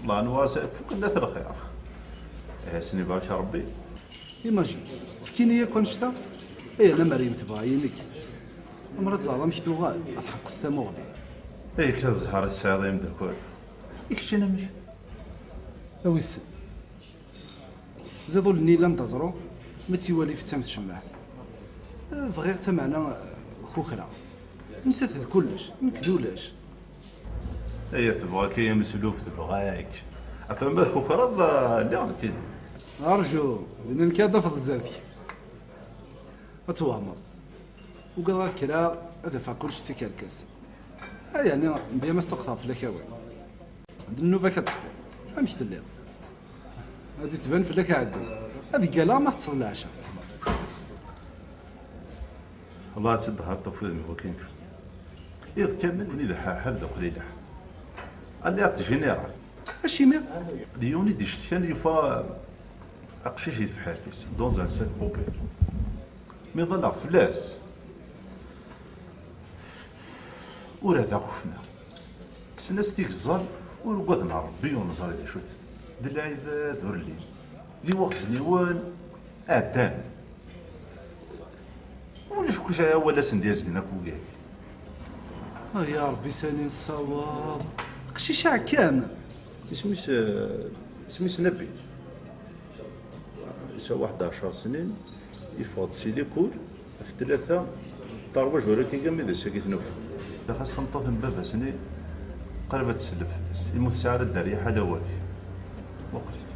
Allah anwa fukken dat lxir. Eh, asen ibarek Rebbi. Imagine, fkin-iyi akk annect-a, ay ana Meryem tebɣa-yi nekk. Amer ad teẓreḍ amek tuɣal, ad tḥekku s tamuɣli. Ay akka d zzher i tesɛiḍ a ameddakel. I keččini amek? A wissen. Ziḍ ul-nni yellan d aẓru, mi tt-iwali ifettam tcemmaɛt. Bɣiɣ tameɛna, eh, kukra. Nettat d kullec, nekk d ulac. Aya tebɣa-k ay ameslub, tebɣa-k. Atan ma tkukreḍ, eh, lliɣ nekkini. Arju, dinna nekk ad d-tafeḍ zdat-k. Ad twehmeḍ. Ugadeɣ ad kkreɣ, ad afeɣ kullec d tikerkas. Ay, yeɛni, mbiya ma sṭuqteɣ fell-ak awal. D nnuba-k ad teḥkuḍ. Amek telliḍ? Ad d-ittban fell-ak aɛeggun. Ad ggalleɣ ma teṭṭseḍ leɛca. Allah ad tt-id-ḍehreḍ ɣef wudem-iw akken. Iḍ kamel win ileḥḥa ḥal d uqlileḥ. Alerte générale. Acimi? D yiwen i d-icetkan yufa aqcic di tebḥirt-is, dans un sac poubelle. Mi ḍalleɣ fell-as, ur rdiɣ ufna. Kksen-as tigeẓẓal, ur ugaden Ṛebbi, ur neẓri d acu-t. D lɛibad ur llin. Liwaɣ zniwen ɛeddan. Ulac kuc awal asen d-yazgen akk wugad. Ay a Ṛebbi, sani nessaweḍ. Aqcic aɛekkam. Isem-is, eh, isem-is Nabil. Yesɛa waḥed ɛecṛ snin, yeffeɣ-d si likul ɣef tlata, ṭerwaǧ wala kigami d ass-agi t-nufa. Xas tameṭṭut n baba-s-nni qrib ad tsellef fell-as, imi ur tesɛi ara dderya ḥala wagi. Muqel-it.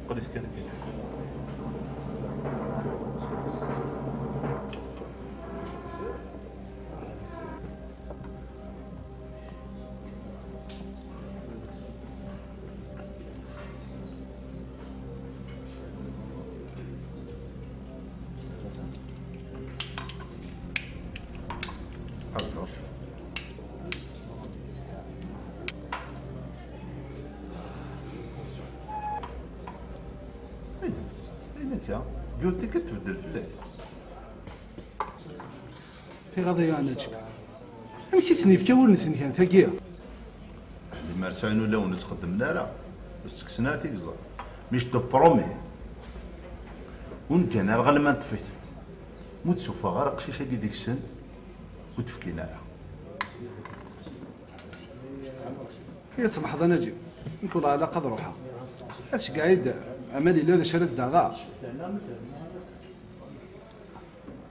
Muqel-it kan akken. Ayen, ayen akka, Guti kan tbeddel fell-ak. Iɣaḍ-iyi a Naǧib. Amek i sen-yefka wul-nsen kan tagi? Ahli ma ur sɛin ulawen ur ttxeddmen ara, ur ttekksen ara tigeẓẓal. Mais je te promets, ur neggan ara ɣer lma neṭṭef-it. Ma ur d-sufeɣ ara aqcic-agi deg-sen, ur d-fkin ara. I tsemḥeḍ a Naǧib, nekk wellah ilaq ad ruḥeɣ. Ad ceggeɛ-id Amal yella d acu ara s-d-aɣeɣ.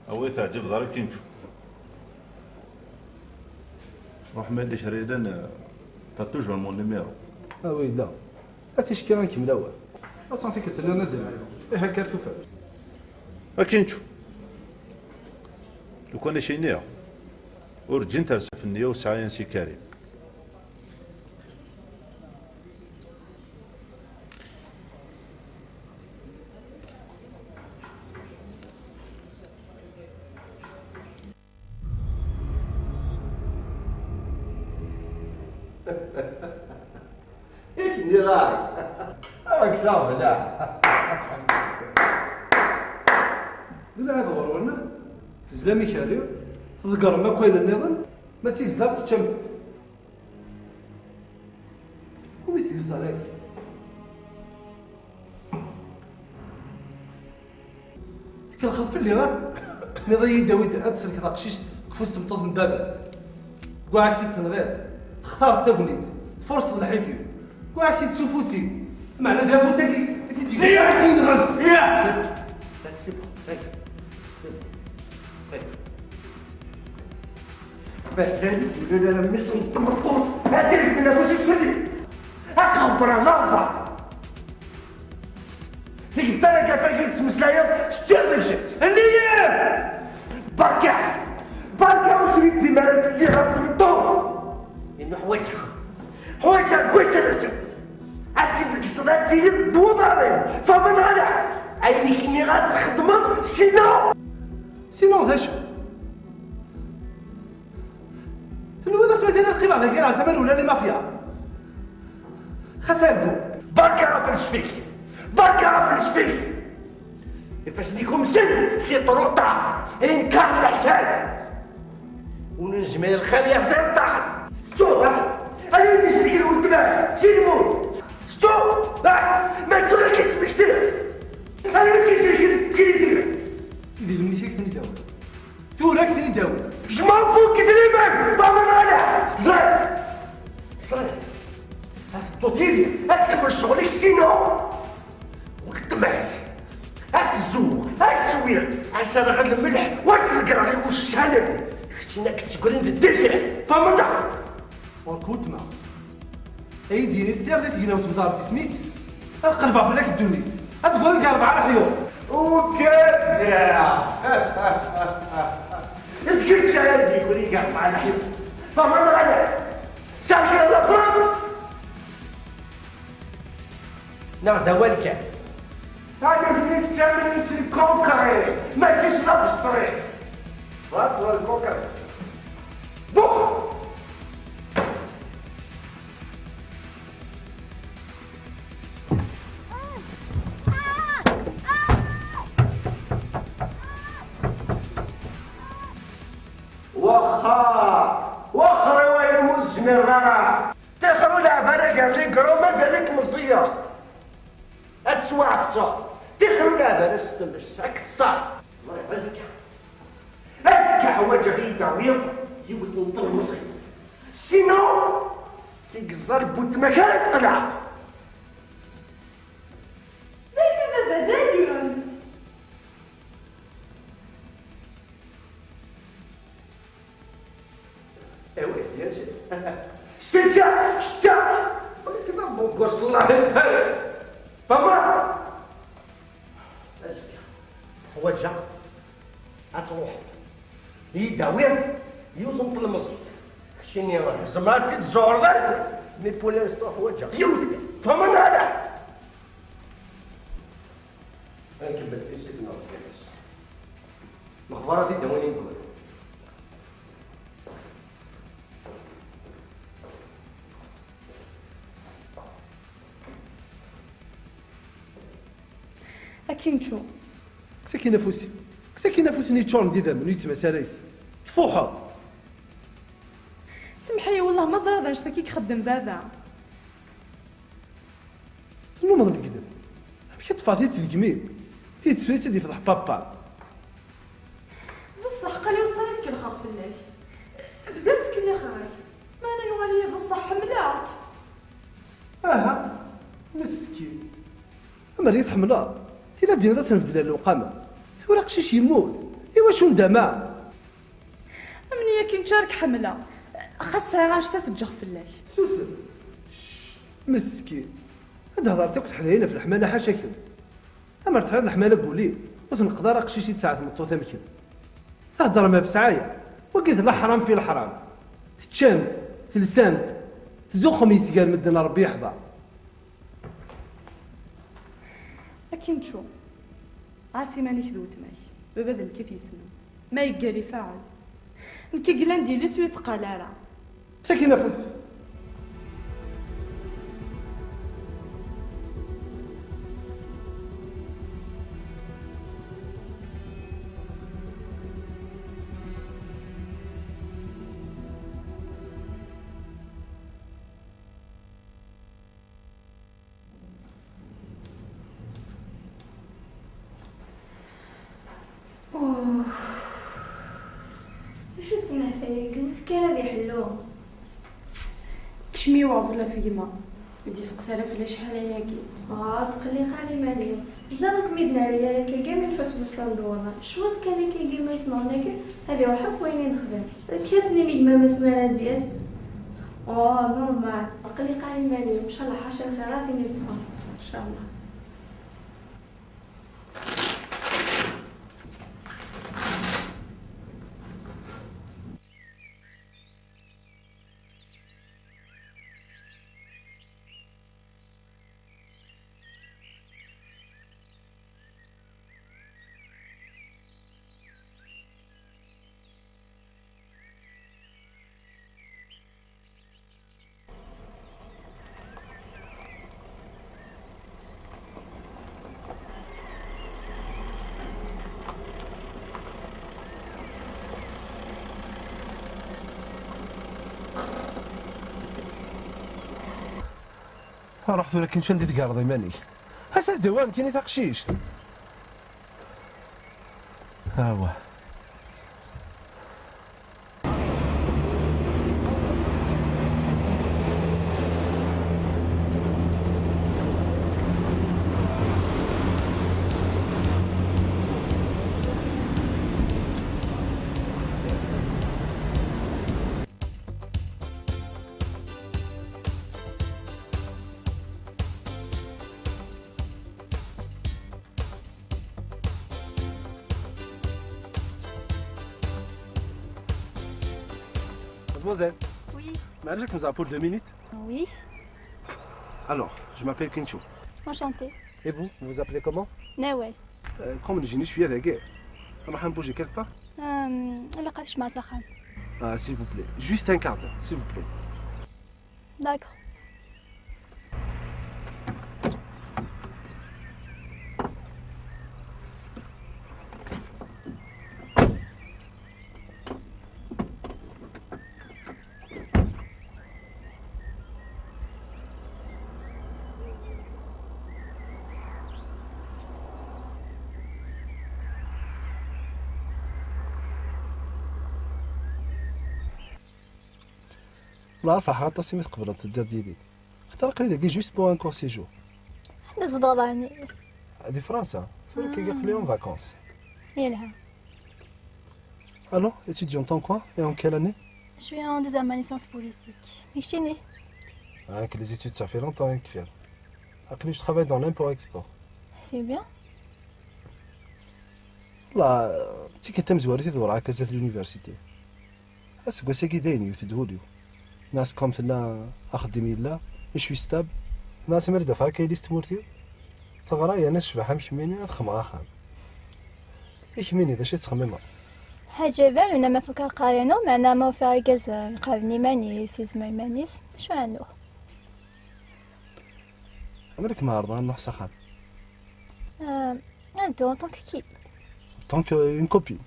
A wi teɛǧeb ḍar akin. Ruḥ ma yella kra yellan, t'as toujours mon numéro. A wi yella. A ticki ad nkemmel awal. A ṣafi, k-tenna nadam. Ihi akka ar tufat. Akin. Lukan i k-iniɣ, Ur ǧǧin tersa fenni ur sɛi ansi Karim. Yak nniɣ-ak. Amek saɣ bla. D lɛib ɣur-wen, tezlam ikerri, tḍeggrem akk ayen nniḍen, ma d tigẓert teččamt-t. Umi tgeẓẓer-agi. Tkellxeḍ fell-i, ha? Tenniḍ-iyi-d awi-d ad tselkeḍ aqcic deg ufus n tmeṭṭut n baba-s. Gwaɛ ak-t-id-tenɣiḍ. Textareḍ tagnit. Tfurseḍ lḥif-iw. Gwaɛ ak-t-id s ufus-iw. Meɛna d afus-agi i t-id-yenɣan. Iya! C'est bon. C'est bon. Mazal-it ula d alammi s n tmeṭṭut ad d-izmen afus-is fell-i. Ad qebreɣ d aɣebbar. Tigẓar-agi ɣef wagi d-ttmeslayeḍ, teččiḍ deg-sent. Nniɣ-am! Berka! Berka ur srid-dim ara fell-i ɣef tmeṭṭut! Inu ḥwaǧeɣ, ḥwaǧeɣ deg wass ad aseɣ. Ad tt-id-tekkseḍ, ad tiliḍ d wuḍar-im. Tfehmeḍ neɣ ala? Ayen i k-nniɣ ad txedmeḍ, sinon. Sinon d acu? Tenwiḍ asmi ad qqimeɣ dagi ɣer tama n wulali mafya? Xas argu. Berka ɣef lecfik! Berka ɣef lecfik! Ifassen-ik umsen, c'est trop tard! Inker leḥsab! Ur nezmir lxir yerẓa iṭṭan! Ttuɣ, ha? Anwa i d-isellken weltma-k si lmut? Ttuɣ, ha? Ma ttuɣ ad k-id-smektiɣ! Anwa i d-isellken kiri-tigre? Di lemni-k i k-ten-id-awiɣ. Tura ad k-ten-id-awiɣ. Je m'en fous, kif d iman, ṭamen ala. Ẓriɣ. Ẓriɣ. Ad tedduḍ yid-i, ad tkemmel ccɣel-ik, sinon. Weltma-k. Ad tzuɣ, ad swiɣ, ad s-rreɣ lmelḥ, u ad t-ḍeggreɣ i wuccanen. Keččini ad k-ssegren d ddesir. Tfehmeḍ neɣ? Ɣur-k weltma. Ad yi-d-yini-d diɣ di tegnawt n uḍar d isem-is, ad qelbeɣ fell-ak ddunit. Ad d-ggriɣ deg rebɛa leḥyuḍ. Ugadeɣ! D kečč ara d-yeggrin deg rebɛa leḥyuḍ. Tfehmeḍ neɣ ala? Tesɛiḍ kra n la preuve? Neɣ d awal kan? A nutni ttamnen s lkonkri, mačči s labesṭri. Bɣa ad tẓer lkonkri. Buxx! Wexxer! Wexxer i wayen ur tezmireḍ ara! Tixer uleɛban a gar ligru, mazal-ik meẓẓiyeḍ. Ad tettwaɛefseḍ. Tixer uleɛban ad s-telles, ad k-teṣṣer. Ẓriɣ azekka. Azekka ḥwaǧeɣ i yi-d-tawiḍ yiwet n telmeẓit. Sinon, d tigeẓẓal n weltma-k ara d-qelɛeɣ. Dayen a baba, dayen! Eh oui, bien sûr. Ssetta, ssetta! Ulac ma buggus, Allah ibarek. Papa! Azekka, ḥwaǧeɣ ad truḥeḍ. Yi-d-tawiḍ yiwet n tlemẓit. Keččini, tzemreḍ ad t-id-tzuɣreḍ akk. Mais pour l'instant, ḥwaǧeɣ yiwet kan. Tfehmeḍ neɣ ala? Ad nkemmel tissit n Rebbi. Lexbarat i d-awin ineggura. Akinču. Kkes akin afus-im. Kkes akin afus-nni yeččuren d idammen, ur yettmas ara yes. Tfuḥeḍ. Semmeḥ-iyi, wellah ma ẓriɣ d annect-agi i ixeddem baba. Tennumeḍ lekdeb? Amek i ṭṭfeɣ tidet deg imi-w? Tidet tura i tt-id-ifḍeḥ papa. D ṣṣeḥ, qali ur sɛiɣ ad kellxeɣ fell-ak. Bdiɣ ttkellixeɣ-ak. Meɛna yuɣal-iyi d ṣṣeḥ, ḥemmleɣ-k. Aha, meskin. Amer i tḥemmleḍ, tili ad d-tiniḍ ad tenbeddel lewqama. Tura aqcic yemmut, iwacu ndama? Amni akin ččar k-ḥemmleɣ. Xas sɛiɣ annect-a teǧǧeɣ fell-ak. Susem. Cct, meskin. Ad d-hedṛet akk teḥdayin ɣef leḥmala ḥaca kemm. Amer tesɛiḍ leḥmala deg wul-im, ur tneqqeḍ ara aqcic i tesɛa tmeṭṭut am kemm. Theddṛem ɣef ssɛaya. Wagi d leḥram fi leḥram. Teččam-d, telsam-d, tzuxxem yes gar medden, Ṛebbi yeḥḍer. Akinču, ɛass iman-ik d weltma-k. Baba d nekk i t-yessnen. Ma yeggal ifaɛel. Nekk i yellan d yelli-s ur yettqal ara. Sakin afus. Uh. Acu d ttnehta-agi? Ur tekki ara ad iḥellu. Kcem i uɣbel ɣef gma. Ur d-iseqsa ara fell-i acḥal ayagi. Ah, tqelliq ara iman-im. Ẓriɣ ur kem-id-nerri ara akkagi mi nḥus bussan d waḍan. Cwiṭ kan akkagi ma yesneɣ nagi, ad iruḥ akk wayen i nexdem. Amek as-nini gma-m asmi ara d-yas? Oh, normal. Aql-i qqar iman-iw, ncallah ḥaca lxir ara t-in-iṭṭfen. Ncallah. Ruḥ tura kan, anda i tgerḍ iman-ik? As-as-d awal nekkini taqcict. Awah. Mademoiselle. Oui. Maɛlic, ad kem-ẓreɣ pour deux minutes? Oui. Alors, je m'appelle Kincho. Enchanté. Et vous, vous vous appelez comment? Nawal. Euh, comme je suis avec, on va bouger quelque part. Euh, la carte, je m'en sers. Ah, s'il vous plaît, juste un quart d'heure, s'il vous plaît. D'accord. Ur ɛerfeɣ aṭas imi tqebleḍ teddiḍ yid-i. Xaṭer aql-i dagi juste pour un court séjour. Anda tzedɣeḍ ɛni? Di Fransa. Tura kagi aql-i en vacances. Yelha. Alors, étudiante en quoi et en quelle année? Je suis en deuxième année sciences politiques. Et keččini? Ah, que les études, ça fait longtemps, hein, que faire. Aql-i, je travaille dans l'import-export. C'est bien. La, d tikkelt tamezwarut i ḍewreɣ akka zdat l'université. Aseggas-agi dayen yewwet-d wul-iw. Nniɣ-as comme tella axeddim yella, je suis stable. Nniɣ-as mi ara d-afeɣ akka yelli-s tmurt-iw, teɣra yerna tecbeḥ am kemmini, ad xedmeɣ axxam. I kemmini, d acu i tettxemmimeḍ? Ḥaǧa ibanen, ama fukeɣ lqari-inu, meɛna ma ufiɣ argaz, eh, iqarren iman-is, yezmer iman-is, acu ara nuɣ? Amek ma ɛerḍeɣ ad nruḥ s axxam? Euh, ad dduɣ en tant que qui? En tant que une copine.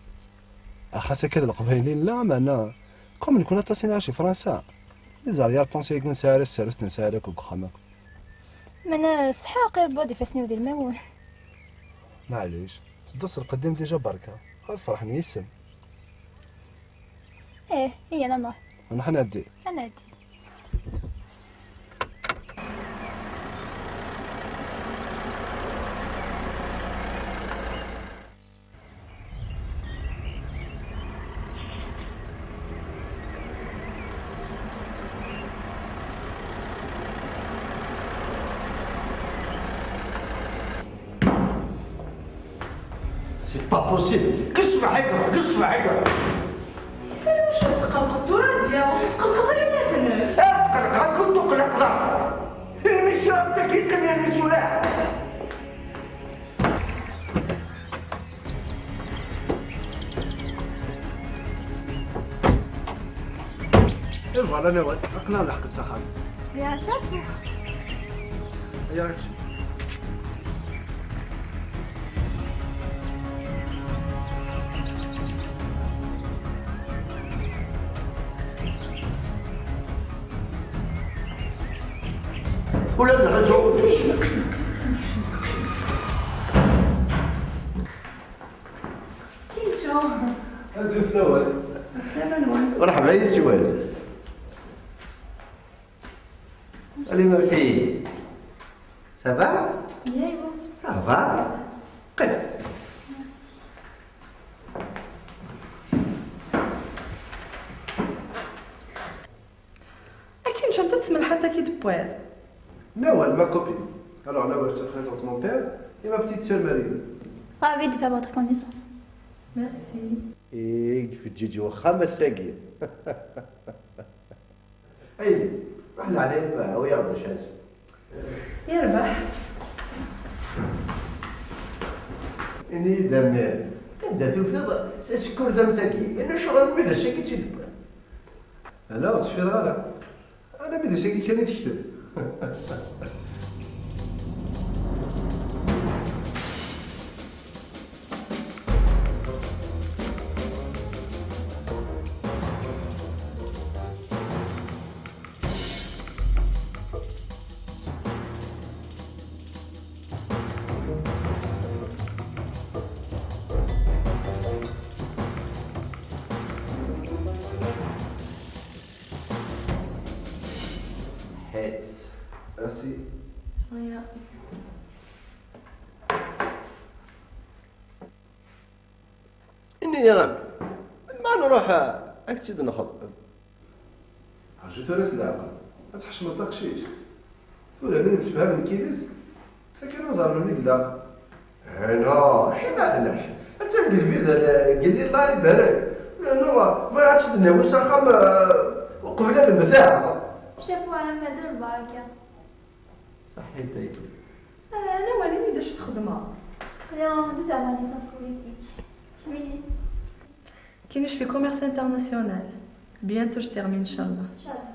Axas akka d leqbayel i nella, meɛna comme nekni aṭas i nɛic di Fransa, iẓer yar ṭansi-agi ur nesɛi ara tasarut, ur nesɛi ara akk deg uxxam akk. Meɛna ṣṣeḥḥa, aql-i wwiɣ-d ifassen-iw d ilmawen. Maɛlic, tedduḍ s lqedd-im déjà, berka, ad ferḥen yis-m. Ih, iyya ad nruḥ. Nruḥ ad nɛeddi. Ad nɛeddi. C'est pas possible. Qu'est-ce que tu vas faire? Qu'est-ce que tu vas faire? Tqelqeḍ tura, Nadia, ur tesqelqeḍ ara ula d nekk. Ad qelqeɣ, ad kent-qelqeɣ. Lmisyu am tagi, qqim lmisyu la. Et voilà, Nawal, aql-aɣ lḥeqq-d s axxam. C'est un château. Aya kečč. Ula d lɣazu. Kincho. Azul fell-awen. Assalam alaikum. Merḥba yes-wen. Salut ma fille. Ça va? Bien, et vous? Ça va. Qim. Merci. Akken ččant ad tmelḥant ad k-id-wwiḍ. Nawal, ma copine. Alors, Nawal, je te présente mon père et ma petite sœur Marie. Ravi de faire votre connaissance. Merci. Et je vais wexxam ass-agi. Aydi, ruḥ leɛnaya-m, awi-yaɣ-d acḥazi. Yerbeḥ. Ini-yi-d a mmi, anda tufiḍ tasekkurt am tagi? Ini acuɣer armi d ass-agi i tt-id-wwiḍ? Ala, ur tt-ffireɣ ara. Alammi d ass-agi kan i tekteb. Merci. Rien. Ini-yaɣ-am, ma nruḥ, eh, ad k-tt-id-nexḍeb. Rju tura s leɛqel, ad tḥecmeḍ taqcict. Tura mi nemsefham nekk yid-s, sakin ad nẓer melmi ilaq. Hena, cima tnac? Attan deg lbida, deg lillahi ibarek. Rnu, bɣiɣ ad tt-id-nawi s axxam, eh, uqbel ad mmteɣ. Cafwa, mazal lbaraka. Ṣaḥit ay. Ah, Nawal, ini-d acu txedmeḍ. Rien, des analyses en politique. Oui. Kini je fais commerce international. Bientôt je termine, Inch'Allah. Inch'Allah.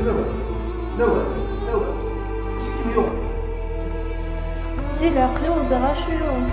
Nawal, Nawal, Nawal, acu i kem-yuɣen? Zi leɛqel-iw ẓriɣ acu yuɣen.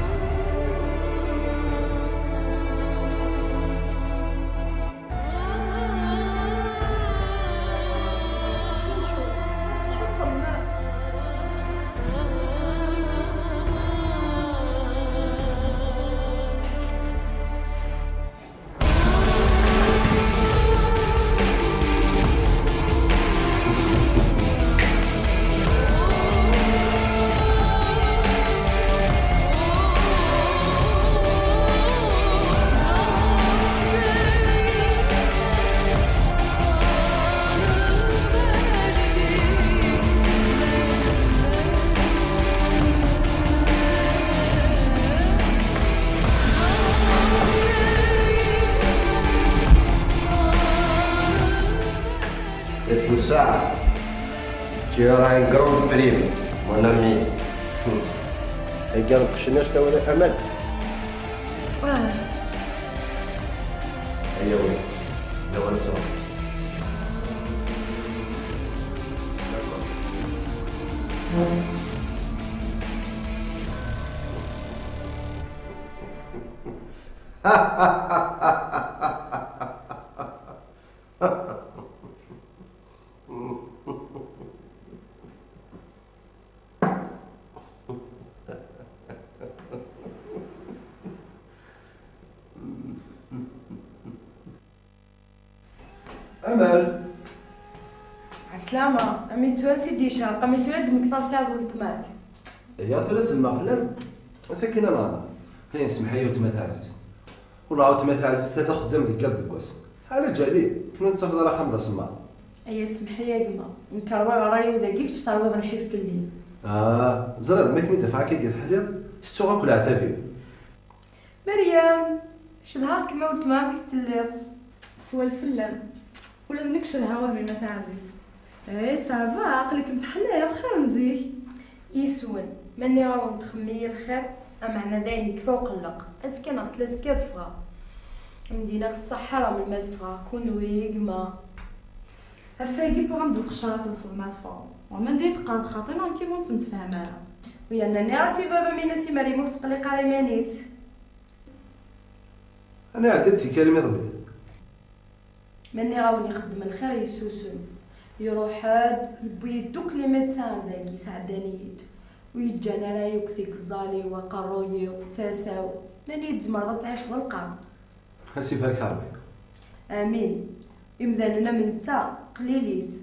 Et pour ça, tu auras un grand prix, mon ami. Agi nqecc-as tawla aman. Ah. Ayaw, d awal ttruḥ. D'accord. Amal. Ɛeslama, am yettwansi d-yecreq, am yettura d-mek taṣiḍ weltma-k. Aya tura selmeɣ fell-am. Asakin a nehḍer. Ayen semmeḥ-iyi weltma taɛzizt. Ula weltma taɛzizt hada xeddam deg yiḍ deg wass. Ala ǧali, kenwi ur tettafeḍ ara axxam d asemmaḍ. Aya semmeḥ-iyi a gma. Nekk rwiɣ ṛṛay-iw dagi, kečč terwiḍ lḥif fell-i. Ah, ẓriɣ ma kem-id-afeɣ akka i teḥliḍ, tettuɣ akk leɛtab-iw. Meryem, cedhaɣ-kem a weltma, amek telliḍ? Swal fell-am. Ula d nekk cedhaɣ udem-im a taɛzizt. Eh, ça va, aql-ikem teḥliḍ, xir n zik. Yiswen, ma nniɣ-awen txemmem-iyi lxir, ameɛna dayen yekfa uqelleq. Azekka neɣ s lazekka ad ffɣeɣ. Am d-iniɣ ṣṣeḥḥa melmi ad ffɣeɣ, kunwi, gma. Ɣef wagi wwiɣ-am-d lqecc ara telseḍ ma teffɣeḍ. Wama d-iyi-d-teqqareḍ xaṭi neɣ nekkini ur nettemsefham ara. U yerna nniɣ-as i baba-m ini-as i Meryem ur tettqelliq ara iman-is. Ana iɛedda-d si Karim iḍelli. Ma nniɣ-awen ixeddem lxir yessusem. Iruḥ-d, yewwi-yi-d akk les médecins ar dagi, sɛeddan-iyi-d. Ur yi-ǧǧan ara yakk tigeẓẓal-iw, aqerruy-iw, tasa-w. Nnan-iyi-d tzemreḍ ad tɛiceḍ lqern. Ad s-ibarek Ṛebbi. Amin. Imdanen am netta, qlilit.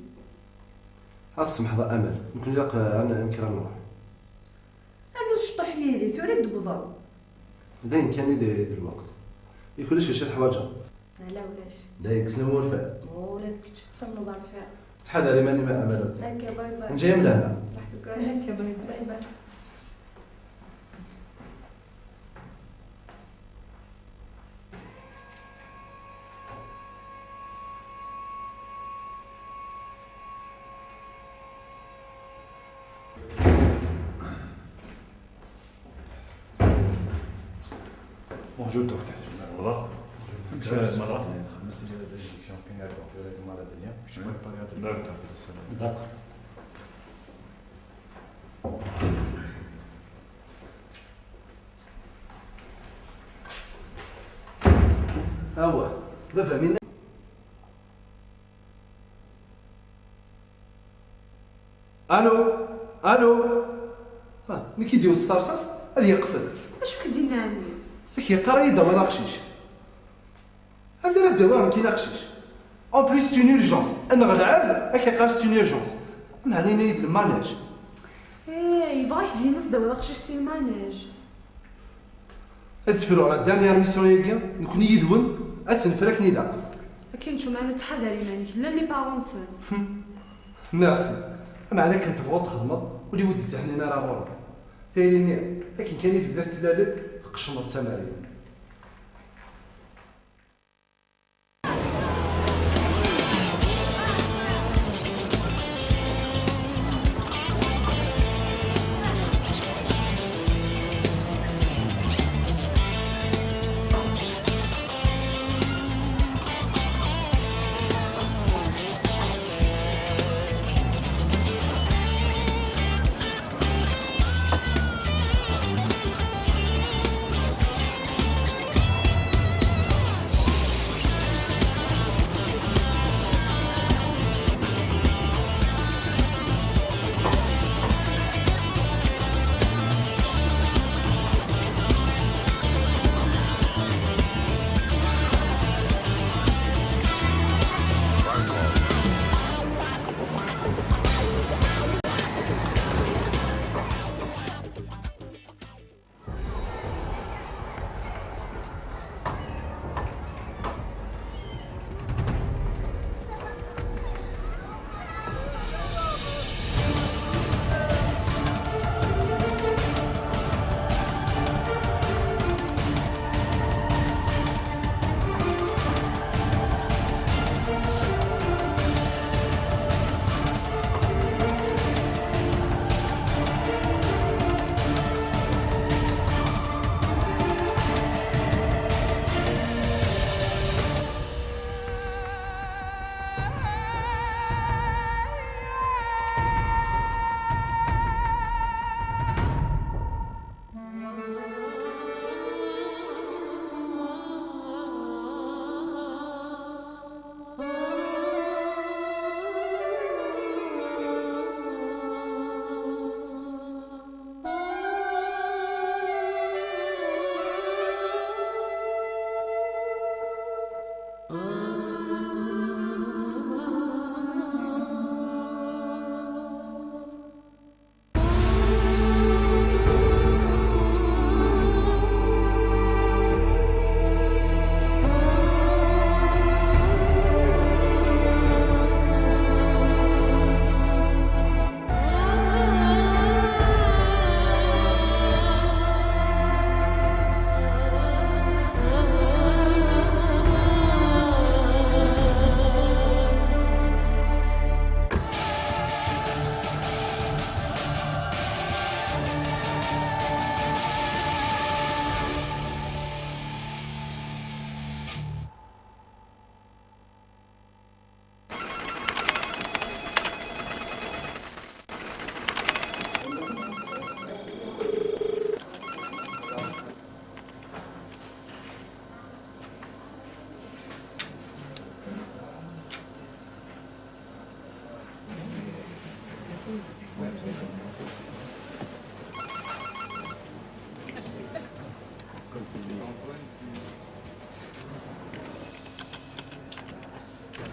Ad tsemḥeḍ a Amal, nekkni ilaq, eh, ad n-, ad nekker ad nruḥ. Rnu tecṭuḥ yid-i, tura i d-tewwḍeḍ. D ayen kan i d, i d lweqt. Yak ulac acu teḥwaǧeḍ? Ala ulac. D ayen kksen am wurfan. Ula d kečč tettamneḍ rfiɣ. Ttḥadar iman-im a Amal. Akka, bye bye. Nǧa-yam lehna. Akka, bye bye. Bye bye. Bonjour, docteur. Bonjour. Bonjour. Bonjour. D'accord. Awah, baba-m yenna. Allô? Allô? Ah, mi k-id-iwet s terṣaṣt, ad yeqfel. Acu k-d-yenna ɛni? Ad k-yeqqar ad yi-d-tawiḍ aqcic. Anda ara s-d-awiɣ nekkini aqcic? En plus, c'est une urgence. Ad neɣ lɛeb, ad k-yeqqar c'est une urgence. Meɛna yenna-yi-d lmanaj. Eh, yebɣa ad k-d-yini ad s-d-tawiḍ aqcic si lmanaj. Ad s-d-fruɣ la dernière mission-agi, nekkni yid-wen, ad tt-neffer akken ilaq. Akken ttu, meɛna ttḥadar iman-ik, llan les parents-nsen. Merci. Meɛna akken tebɣuḍ txedmeḍ, ul-iw ur d-yettḥnin ara ɣur-m. Tayri-nni, akken kan i tebda tettlalel, tqeccmeḍ d tamarint.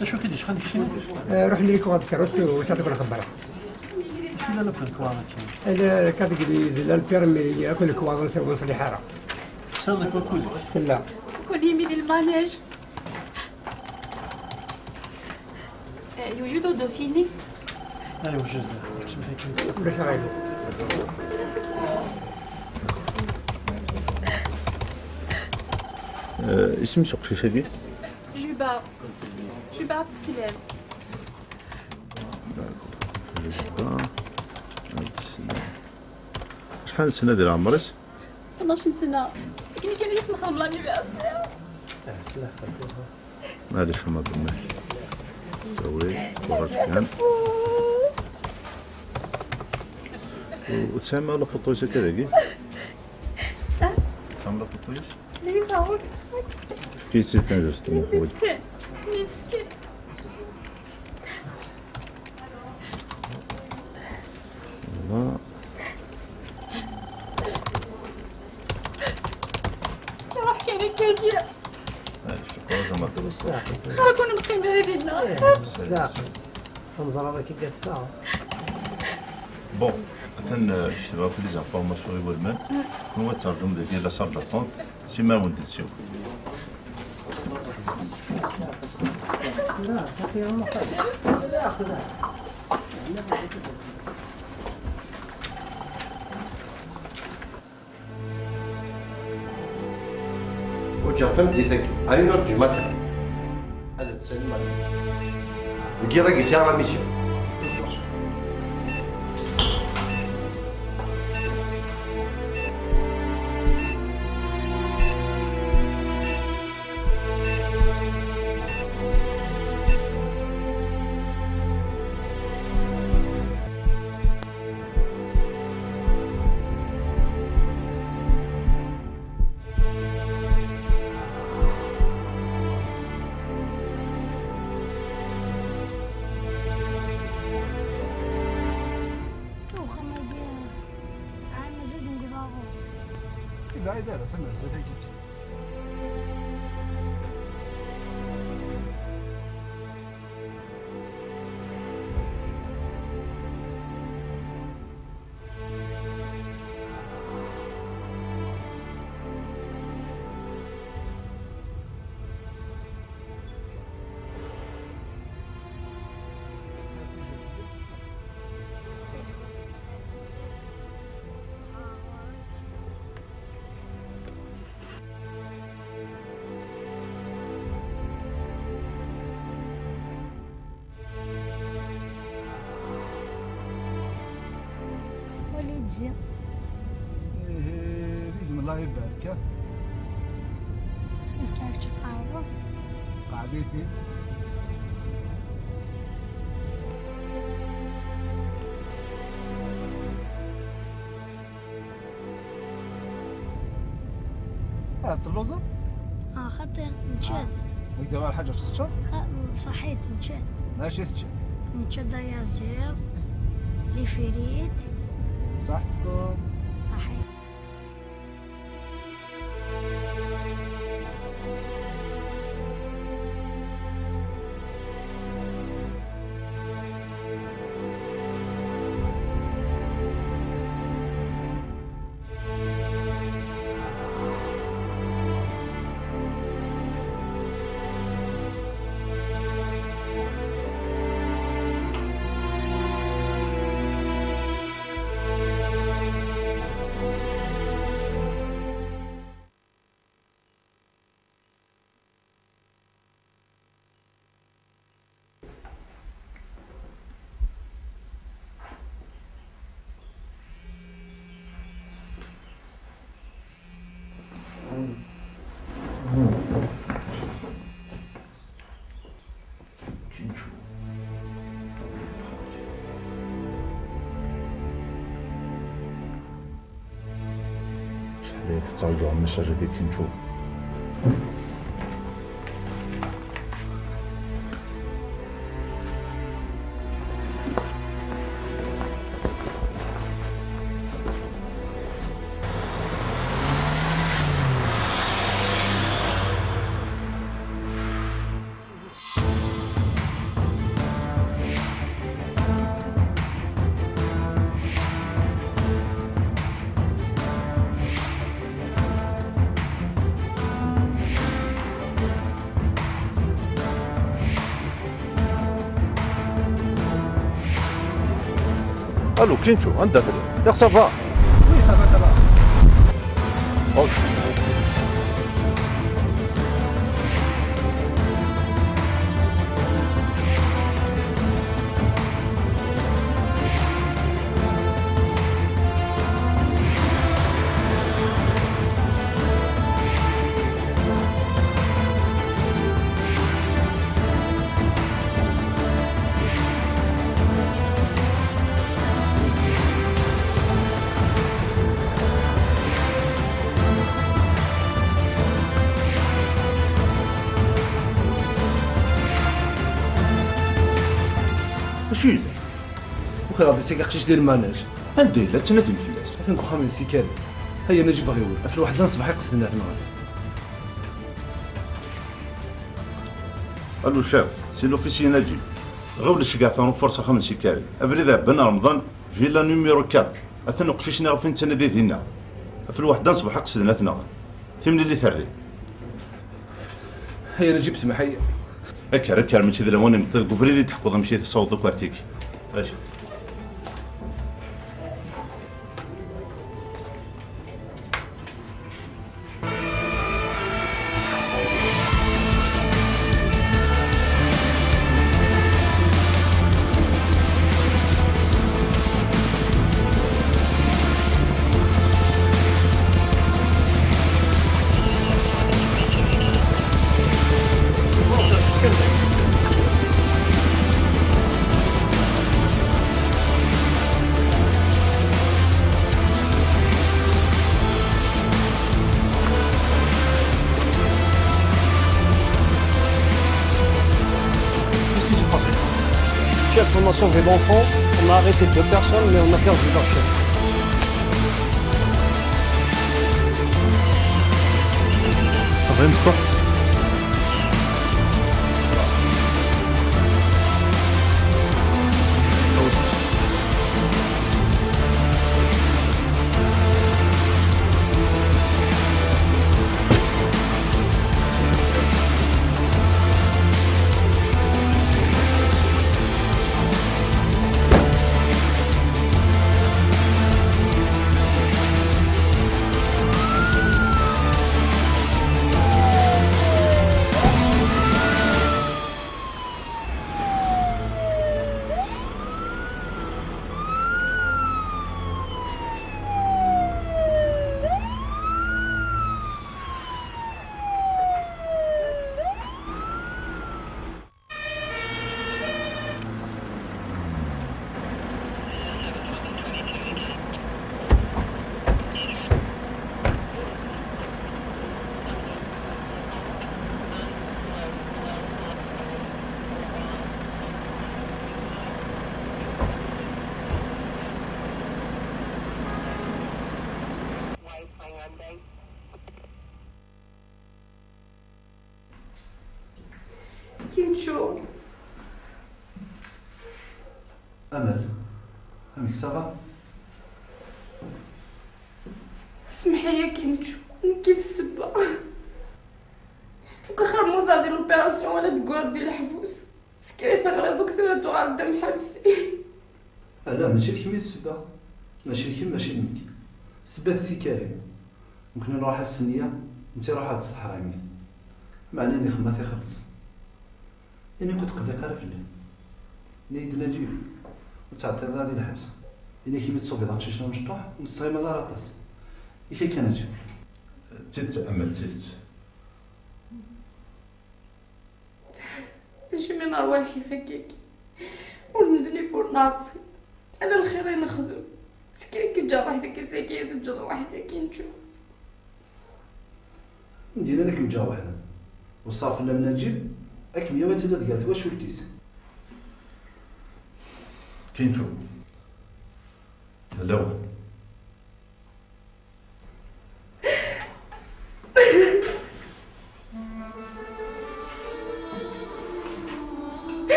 D acu i k-id-yecqan deg sin? Eh, ruḥ li lekwaɣeḍ n tkeṛṛust u s-ɛṭiken axebber. D acu i llan akk lekwaɣeḍ akka? Ala, lkaḍ n Legliz, llan lpirmi, akk lekwaɣeḍ ur neṣliḥ ara. Tesɛiḍ lekwaɣeḍ? Tella. Akk yimi di lmanège. Eh, yewjed udusi-nni? Ah, yewjed. Ǧǧet-iyi kan. Ulac aɣilif. Eh, isem-is uqcic-agi? Juba. Juba Abdeslam. Juba Abdeslam. Acḥal n sna di leɛmer-is? Tnac n sna. Akken kan i s-nexdem l'anniversaire. Ah, s leɛqel tura. Maɛlic, ma ddem. Sawi, courage kan. U-, ur tesɛim ara la photo-is akka dagi? Tesɛam la photo-is? Li taɣult. Efk-iyi-tt kan, juste. Meskin. Meskin. Voilà. Ruḥ kan akka. Ay, je crois que ça m'a fait ça. Xir ad ken-neqqim ara dinna. Eh, s leɛqel. Ad nẓer ara kif i teffeɣ. Bon, atan, euh, ketbeɣ akk les informations iwulmen. Kunwi ad terǧum dagi la salle d'attente. Simmer awen-d-nsiwel. Ǧǧeɣ tameddit-agi, à une heure du matin. Ad d-tsalim deg yiḍ-agi, sɛiɣ la mission. Uxxam-agi, ɛay mazal deg ubaɣus. Ur yebɛid ara, tamerza tagi. Wali-d zi. Ihi, d izem Allah ibarek. Ifka kečč tqerrbeḍ. Qɛed-iti. Ah, telluẓeḍ? Ah, xaṭi, nečča-d. Yak d-awi lḥaǧa teččeḍ? Ah, ṣaḥit, nečča-d. D acu i teččiḍ? Nečča-d ayaziḍ, les frites. Bṣaḥetkum. Ṣaḥit. Acḥal aya tettraǧuɣ amessage-agi, Kinchu. Allô, Kincho, anda telliḍ? Yaɣ ça va? Oui, ça va, ça va. Ok. Acu yella? Ukreɣ-d ass-agi aqcic di lmanaj. Anda yella? Ttnadin fell-as. Atan deg uxxam n Si Karim. Aya Naǧib ɣiwel. Ɣef lwaḥda n ṣṣbeḥ i qesden ad t-nɣen. Allo chef, c'est l'officier Naǧib. Ɣiwel ceggeɛ tanuffurt s axxam n Si Karim. Abrid iɛebban Remḍan, villa numéro quatre. Atan uqcic-nni ɣef i nettnadi dinna. Ɣef lwaḥda n ṣṣbeḥ i qesden ad t-nɣen. Timlilit ar din. Aya Naǧib, semmeḥ-iyi. Akker, akker, mačči d lawan imeṭṭi deg ubrid i d-teḥkuḍ amek i tessawḍeḍ akk ar tigi. Aǧi. Qu'est-ce qui s'est passé? Chef, on a sauvé l'enfant, on a arrêté deux personnes, mais on a perdu leur chef. Rien de fort. Kincho. Amal, amek ça va? Semmeḥ-iyi a Kincho, nekk i d ssebba. Nekk axir mmuteɣ di l'opération wala deg-, di leḥbus. Sekkrit ɣer doktor ad tuɣal d amḥebsi. Ala, mačči d kemm i d ssebba. Mačči d kemm, mačči d nekk. Ssebba d Si Karim. Nekni nruḥ ass-nni, netta iruḥ-d s teḥraymit. Meɛna nixemma tixelleṣ. Ini-k ur tqelliq ara fell-i. Ini-yi-d Naǧib, ur ttɛeṭṭileḍ ara di lḥebs. Ini-k imi tṣubiḍ aqcic-nni amecṭuḥ, ur tettɣimiḍ ara aṭas. Yak akka Naǧib. D tidet, Amal, d tidet. Acimi nerwa lḥif akkagi? Ur nezlif, ur nɛeṣṣi. Ala lxir i nexdem. Skin i k-ǧǧeɣ weḥd-k, ass-agi i teǧǧeḍ weḥd-k, Kincho. Anda yella ad kem-ǧǧeɣ weḥd-m? Weṣṣaɣ fell-am Naǧib, ad kem-yawi ad tiliḍ gar twacult-is. Kincho. D lawan.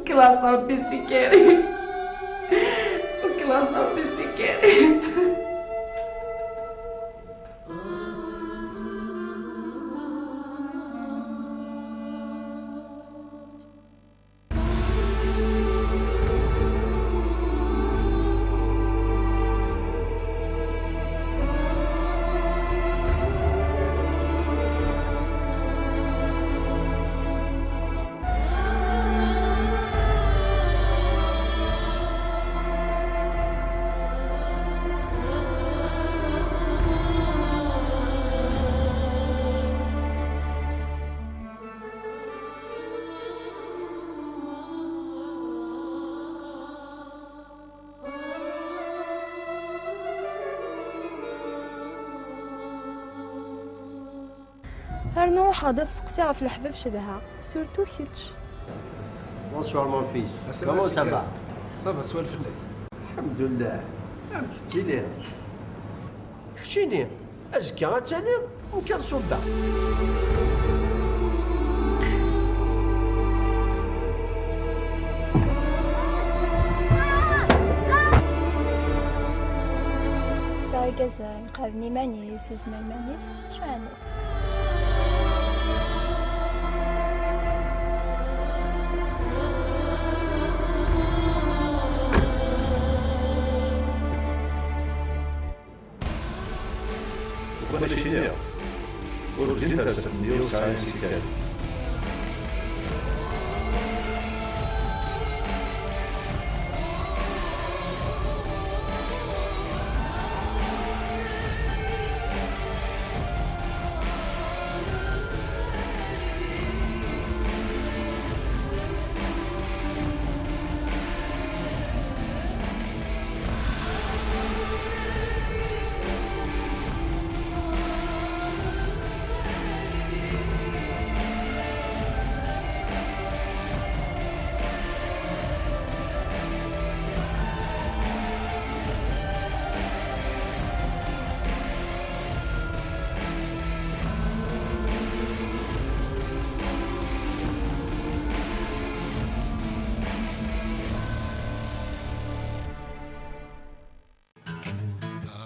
Klaṣ Ṛebbi s-, Si Karim. Klaṣ Ṛebbi s-, Si Karim. Nruḥ ad tseqsi ɣef leḥbab cedha, surtout kečč. Bonsoir mon fils. Comment ça va? Ça va, swal fell-ak. Alḥemdullah. Amek tettiliḍ? Keččini, azekka ad taliḍ nekk ad ṣubbeɣ. Argaz-a yeqɛed iman-is, yezmer iman-is, acu ɛni? Lukan ad k-iniɣ, ur ǧǧint ara s meyya u tesɛa n tikkal.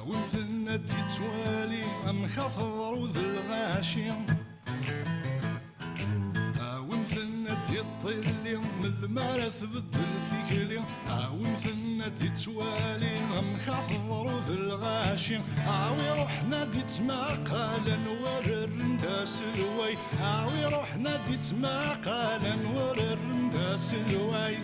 Awimt-ten ad d-ittwali amek ad teḍru d lɣaci. Awimt-ten ad d-iṭṭilli melmi ara tbeddel tikli. Awimt-ten ad d-ittwali amek ad teḍru d lɣaci. Awi ruḥen ad d-ittmaqal anwa ara rren d aselway. Awi ruḥen ad d-ittmaqal anwa ara rren d aselway.